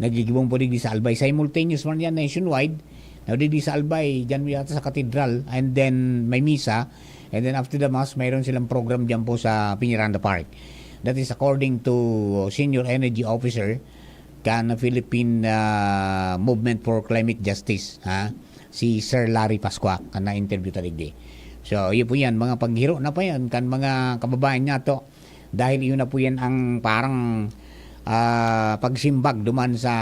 Nagigibong po digdi sa Albay. Simultaneous man yan nationwide. Now, digdi sa Albay, dyan yata sa katedral. And then, may misa. And then, after the mass, mayroon silang program dyan po sa Peñaranda Park. That is according to Senior Energy Officer kan Philippine, ah, Movement for Climate Justice, ha? Si Sir Larry Pascua, kan na-interview ta digdi. So, iyo po yan, mga paghiro na pa yan, kan mga kababayan niya to. Dahil iyon na po yan ang parang, ah, pagsimbag duman sa,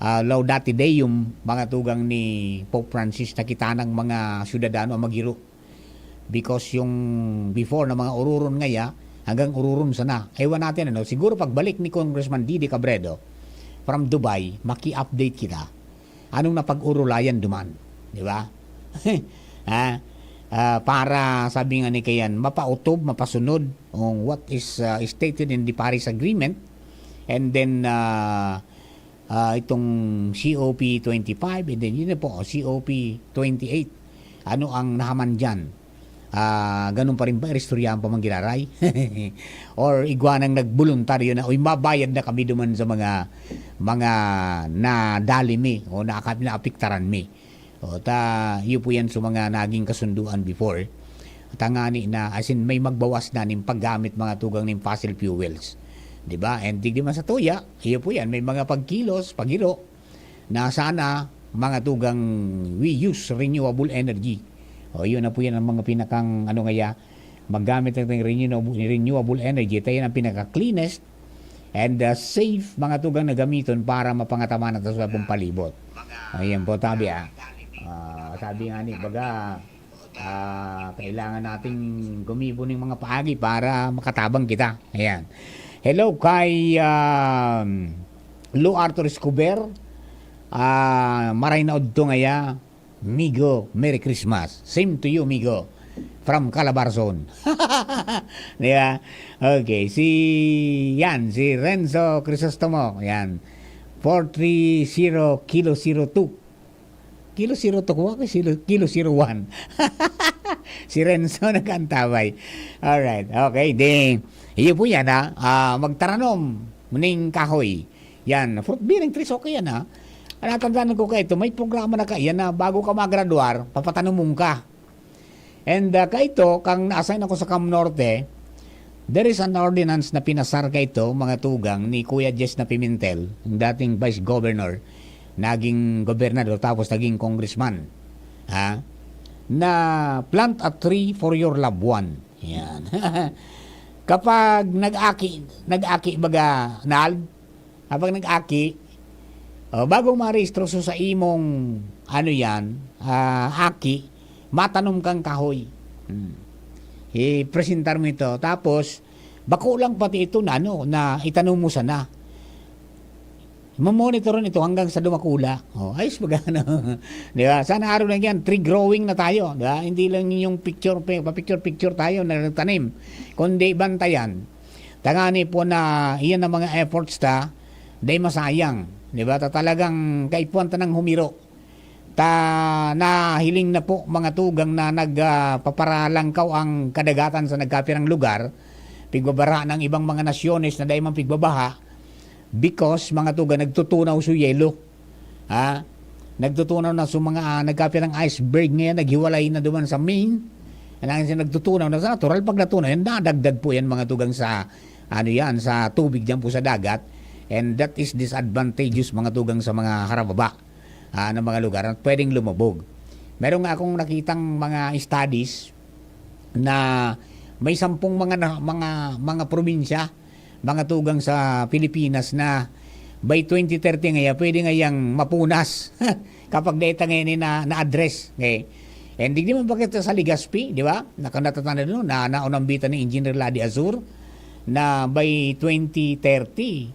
ah, Laudate Deum, mga tugang ni Pope Francis, na kita ng mga syudadano ang maghiro. Because yung before na mga ururon ngaya, hanggang ururon sana. Ewan natin, ano, siguro pagbalik ni Congressman Didi Cabredo from Dubai, maki-update kita. Anong napag-urulayan duman? Di ba? Ha? Ah, para, sabi nga ni Kayan, mapautob, mapasunod on what is, ah, stated in the Paris Agreement. And then, ah, ah, itong C O P twenty-five, and then yun na po, C O P twenty-eight. Ano ang nahaman dyan? Ah, ganun pa rin ba? Iristoryahan pa man giraray? Or igwa nang nagboluntaryo na, "Uy, mabayad na kami duman sa mga, mga nadali mi o naaka-, naapektaran mi." O, ta, iyo po yan sa mga naging kasunduan before. Tangani na, as in, may magbawas na ning paggamit mga tugang ning fossil fuels. Di ba? And digdi man sa tuya, iyo po yan, may mga pagkilos, pagiro, na sana, mga tugang, we use renewable energy. O, yun na po yan ang mga pinakang, ano ngaya, maggamit ng renewable, renewable energy. Ito yan ang pinaka-cleanest and, uh, safe, mga tugang na gamiton para mapangataman natin sa atong palibot. Ayan po, tabi, ah. Ah, sabi nga ni, baga, ah, kailangan nating gumibo ng mga paagi para makatabang kita. Ayan. Hello kay, um, Lou Arthur Escobar. Ah, maray na udto ngaya, Migo. Merry Christmas. Same to you, Migo. From Calabarzon. Di ba? Okay. Si, yan, si Renzo Crisostomo. Yan. Four three zero Kilo zero two. Kilo zero two ko, ako, Kilo, Kilo zero one. Si Renzo nag-antabay. Alright. Okay. Di, iyo po yan, ha. Ah, magtaranom ning kahoy. Yan. Fruit bearing trees, okay yan, ha. Natatandaan ko kaito, may programa na kaiyan na bago ka magradwar, papatanomon ka. And, ah, kaito, kang na-assign ako sa Cam Norte, there is an ordinance na pinasar kaito, mga tugang, ni Kuya Jess na Pimentel, ang dating vice governor, naging gobernador, tapos naging congressman. Ha? Na plant a tree for your loved one. Yan. Kapag nag-aki, nag-aki baga, Nald, kapag nag-aki, oh, bago marehistro so sa imong, ano yan, ah, aki, matanom kang kahoy. Hmm. I-presentar mo ito. Tapos, bako lang pati ito na, ano, na itanom mo sana. Mamonitoron ito hanggang sa dumakula. Oh, ayos ba gano? Di ba? Sana araw na yan, tree growing na tayo. Di ba? Hindi lang yung picture, pa-picture-picture tayo na nagtanim. Kundi bantayan. Tangani po na iyan ang mga efforts ta, dai masayang. Di ba? Ta talagang kaipuhan ta nang humiro. Ta nahiling na po, mga tugang, na nag, ah, paparalangkaw ang kadagatan sa nagkapirang lugar. Pigbabara ng ibang mga nasyones na dai man pigbabaha. Because, mga tugang, nagtutunaw so yelo. Ha? Nagtutunaw na so mga, ah, nagkapirang iceberg ngayon, naghiwalay na duman sa main. Ang siya nagtutunaw na sa natural, pag natunaw yan, dadagdag po yan, mga tugang, sa, ano yan, sa tubig dyan po sa dagat. And that is disadvantageous, mga tugang, sa mga harababa, ah, ng mga lugar at pwedeng lumubog. Meron nga akong nakitang mga studies na may sampung mga na, mga, mga probinsya, mga tugang, sa Pilipinas na by twenty thirty ngaya, pwede ngayang mapunas kapag dai ta ngayan na, na-address. Okay. And digdi man pa kita sa Legazpi, di ba? Naka-, natatanda nun, na naunambitan ni Engineer Ladi Azur na by twenty thirty,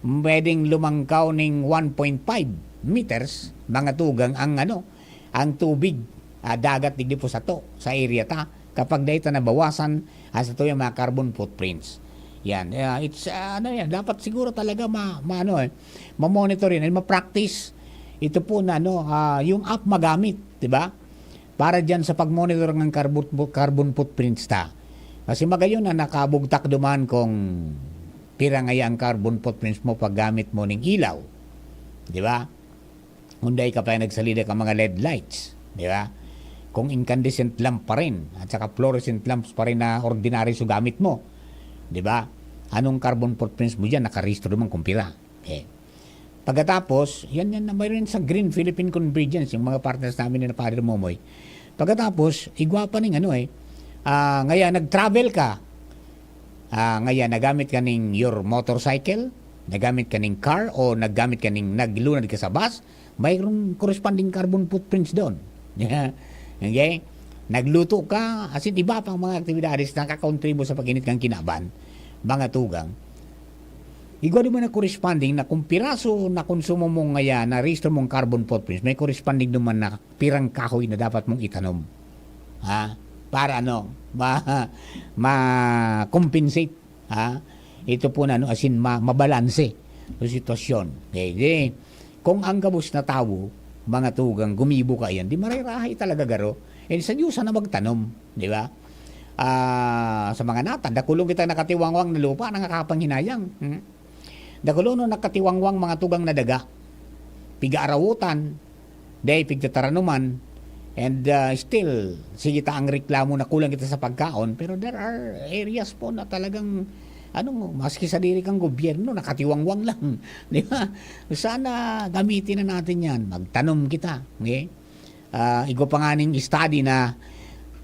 pwedeng lumangkaw ning one point five meters, mga tugang, ang ano, ang tubig, ah, dagat digdi po sato, sa area ta, kapag dai ta nabawasan ang satuyang mga carbon footprints. Yan, ah, it's, ah, ano yan, dapat siguro talaga ma-, ma-, ano, eh, ma-monitor yun and ma-practice. Ito po na, ano, ah, yung app magamit, di ba? Para dyan sa pag-monitor ng carbon, carbon footprints ta. Kasi magayon na nakabugtak duman kung pira ngaya ang carbon footprints mo paggamit mo ning ilaw. Di ba? Kung dai ka pa nagsalida ka mga L E D lights, di ba? Kung incandescent lamp pa rin, at saka fluorescent lamps pa rin na ordinary so gamit mo, di ba? Anong carbon footprints mo dyan? Nakarehistro man kung pira. Okay. Pagkatapos, yan, yan, mayroon sa Green Philippine Convergence, yung mga partners namin ni Father Momoy. Pagkatapos, igwa pa ning ano eh, ah, ngaya nag-travel ka, ah, ngaya nagamit ka ning your motorcycle, nagamit ka ning car, o naggamit ka ning naglunad ka sa bus, mayroong corresponding carbon footprints doon. Okay? Nagluto ka, as in, iba pang mga aktibidades na nakakontribo sa pag-init kang kinaban, mga tugang. Igwa duman na corresponding na kung piraso na konsumo mo ngaya, na rehistro mong carbon footprints, may corresponding duman na pirang kahoy na dapat mong itanom. Ha? Para ano, ma-, ma-compensate. Ha? Ito po na, ano, as in, ma-, mabalanse yung sitwasyon. Okay, di, kung ang gabos na tawo, mga tugang, gumibo ka yan, di marirahay talaga garo. Eh, sa Diyos na magtanom, di ba? Ah, sa mga nata, dakulong kita nakatiwangwang na lupa na nakakapanghinayang. Hmm? Dakulong no nakatiwangwang mga tugang na daga. Pigaarawotan, dai pigtataranuman, and, ah, still, sige ta ang reklamo na kulang kita sa pagkaon, pero there are areas po na talagang, ano, maski sadiri kang gobyerno, nakatiwangwang lang, di ba? Sana gamitin na natin yan, magtanom kita, okay? Ah, igwa pa nga ning study na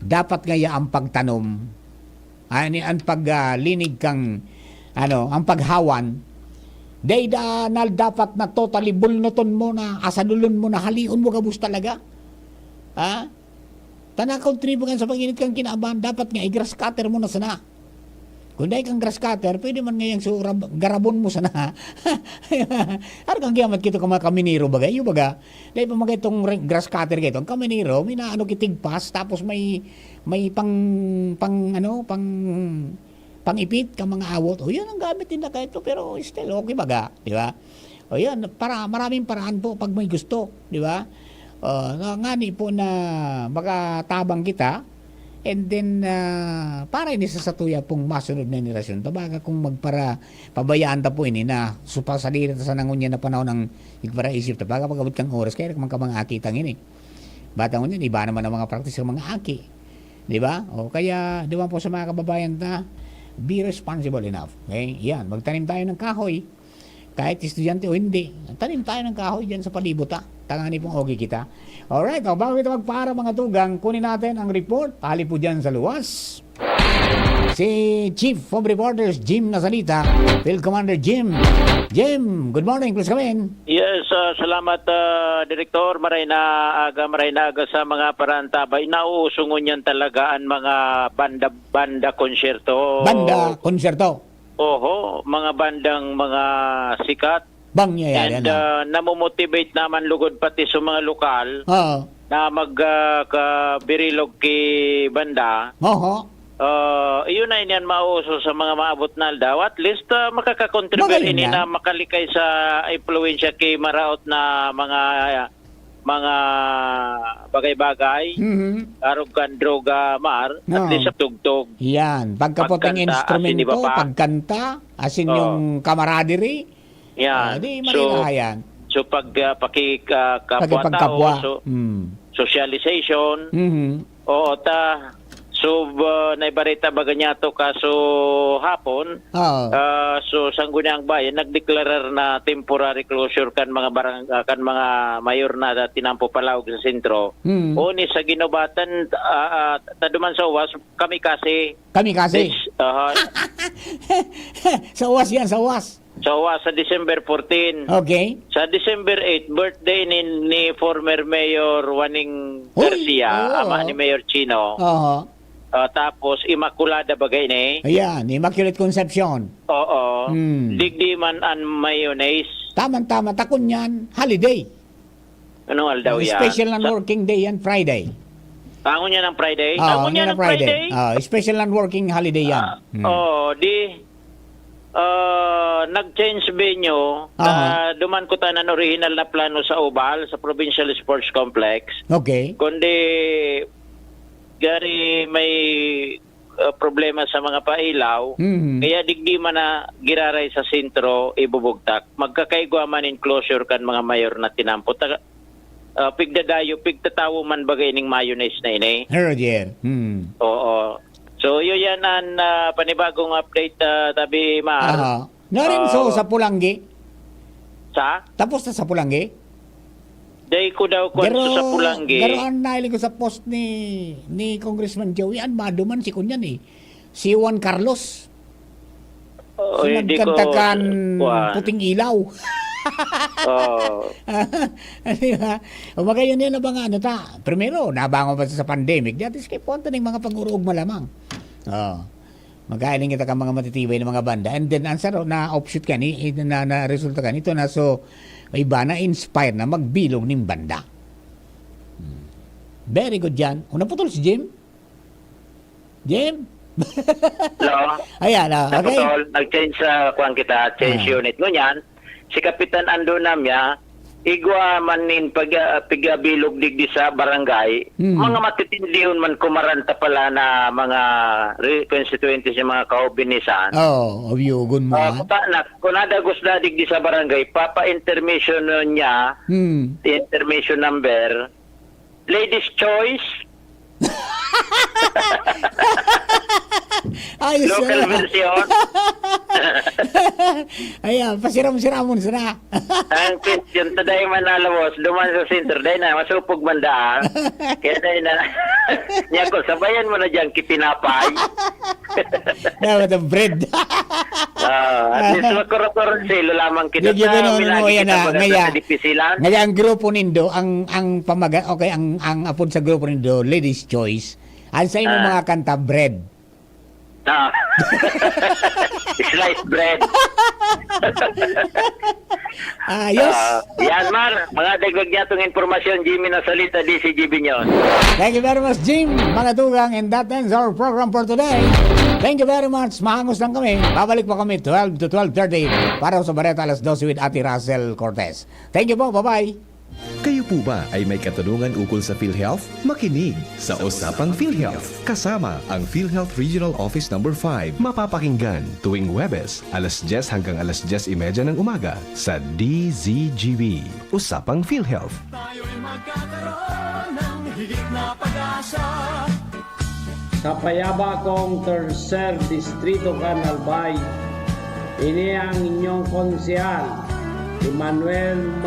dapat ngaya ang pagtanom, ah, ni, ang pag, ah, linig kang, ano, ang paghawan, dai da, na dapat na totally bulnuton mo na, asadulon mo na, halion mo gabos talaga. Ha? Ta nakontribuhan sa pag-init kang kinaban, dapat nga i-grass cutter mo na sana. Kung dai kang grass cutter, pwede man ngayang so, rab-, garabon mo sana. Ano kang giyamat kito ka mga kaminero baga, iyo baga? Dai pa mga itong re-, grass cutter kaito. Ang kaminero, may naano kitigpas, tapos may, may pang, pang, ano, pang, pang-ipit ka mga awot. O, yun ang gamit din na kaito, pero still okay baga, di ba? O, yun, para, maraming paraan po pag may gusto, di ba? O, nga, ngani po na makatabang kita, And then, ah, para ini sa satuya pong masunod na henerasyon. Tabaga kung magpara-, pabayaan ta po ini na supa-, sadiri ta sa nangunyan na panahon ang igparaisip ta. Baga pag-abot kang oras, kaya man ka mga aki tang ini. Bata ngunyan, iba naman ang mga practice ng mga aki. Di ba? O kaya, duman po sa mga kababayan ta, be responsible enough. Okay? Yan, magtanim tayo ng kahoy. Kahit estudyante o hindi, tanim tayo ng kahoy dyan sa palibot, ha? Tangani pong ogi kita. Alright, o, bago kita magpaara, mga tugang, kunin natin ang report. Hali po dyan sa luwas. Si Chief of Reporters, Jim Nasalita, Field Commander Jim. Jim, good morning, please come in. Yes, ah, salamat, ah, Direktor. Maray na aga, maray na aga sa mga parantabay. Nauuso ngunyan talaga ang mga banda-banda konsyerto. Banda konsyerto. Oho, mga bandang mga sikat. Bang niya yan, And, ano? ah, namomotivate naman lugod pati sa mga lokal Oo. na mag, ah, kabirilog ki banda. Oho. Ah, iyon na yan mauuso sa mga maabot na aldaw. At least, ah, makakakontribute Magaling ini yan. na makalikay sa impluwensya ki maraot na mga, mga bagay-bagay. Mhm. Arog kan droga, Mar. At No. least sa tugtog. Yan. Pagkaputing Pagkanta, instrumento, asin iba pa. pagkanta, asin Oo. yung camaraderie. Yan. Ah, di So, marirahayan. so pag, ah, paki-, ah, kapwa Pakipagkapwa. tao, so, Mm. socialization. Mhm. Oo, ta. So, ah, naibareta baga niya to kaso hapon. Oo. Ah, so, Sangguniang Bayan nagdeklarar na temporary closure kan mga barang-, ah, kan mga mayor na tinampo palaog sa sentro. Mm. O ni sa Guinobatan, ah, ah, ta duman sa uwas, kami kasi Kami kasi. This, aha. Sa uwas yan, sa uwas. Sa uwas, sa December fourteen. Okay. Sa December eight, birthday ni, ni former Mayor Juaning Uy, Garcia, oo. ama ni Mayor Chino. Oho. Ah, tapos, Immaculada bagay ni. Ayan, Immaculate Conception. Oo. Hmm. Digdi man ang mayonnaise. Tama-tama, takon yan, holiday. Anong aldaw yan? Special non-working day yan, Friday. Tangon niya ng Friday? Oo, Tangon niya ng Friday. Ah, special non-working holiday yan. Ah, Hmm. oo, di, ah, nag-change venue. Aha. Ah, duman ko tanan original na plano sa Oval, sa Provincial Sports Complex. Okay. Kundi, gari may, ah, problema sa mga pailaw. Mhm. Kaya digdi man na giraray sa sentro, ibubugtak. Magkakaigwa man in closure kan mga mayor na tinampo. Taga, ah, pigdadayo, pigtatawo man baga ining mayonnaise na ini. Roger. Hmm. Oo. So, yun yan ang, ah, panibagong update, ah, tabi, Mar. Aha. Narin, so, Ah. sa Pulanggi? Sa? Tapos na sa Pulanggi? Dai ko daw kwan Pero, sa Pulanggi. pero ang nahiling ko sa post ni, ni Congressman Joey, an maduman si kunyan eh. Si Juan Carlos. Oh, Si hindi ko, nagkantakan kwan. Puting Ilaw. Oo. Di ba? O, magayon yan na ba nga, ano ta? Primero, nabangon pa sa pandemic. Dati, kay puwan ta ning mga pag-uruog malamang. Oh. Magkahiling kita ka mga matitibay na mga banda. And then, ang saro, na-offshoot ka ni, na, na resulta ka nito na, so, iba na-inspire na magbilog ning banda. Hmm. Very good yan. O, naputol si Jim? Jim? Hello? Ayan, ah, okay. Naputol. Nag-change sa, kuwan kita, change Ah. unit. Ngunyan, si Kapitan Ando Namya, igwa man nin pag-, ah, pigabilog digdi sa barangay, Mm. mga matitindihon man kumaranta pala na mga re-, constituentes yung mga kaubinisan. Oo, obyogon mo, Ah, ha? Kuta na, kung nadagos na digdi sa barangay, papa-intermission niya, Mm. intermission number, Ladies Choice. Ayos Local na. version. Ayan, pasiram-siramon sana. Ang question, today man nalawos, duman sa center, day na, masupog man daan. Kaya day na, niya ko, sabayan mo na dyan, kitinapay. Dapat ang bread. Ah, at least makuro-kuro silo lamang kita Medyo sa ganun, ano, minagi yan kita na, baga ngaya, sa dipisilan. Ngaya ang grupo nindo, ang, ang pamaga-, okay, ang, ang apod sa grupo nindo, Ladies Choice. Ang sa imong Ah. mga kanta, bread. Ah. Sliced bread. Ayos. Ah, yan, Mar. Mga dagdag niya itong impormasyon, Jimmy Nasalita, D C G B News. Thank you very much, Jim. Mga tugang, and that ends our program for today. Thank you very much. Mahangos lang kami. Babalik pa kami twelve to twelve thirty para sa Bareta alas dose with Ate Russell Cortez. Thank you po. Bye-bye. Kayo po ba ay may katanungan ukol sa PhilHealth? Makinig sa Usapang PhilHealth kasama ang PhilHealth Regional Office Number five. Mapapakinggan tuwing Huwebes, alas dyes hanggang alas dyes y media ng umaga sa D Z G B. Usapang PhilHealth. Tayo'y magkakaroon ng higit na pag-asa. Sa payaba kong Tercer Distrito kan Albay, ini ang inyong konsehal, Emmanuel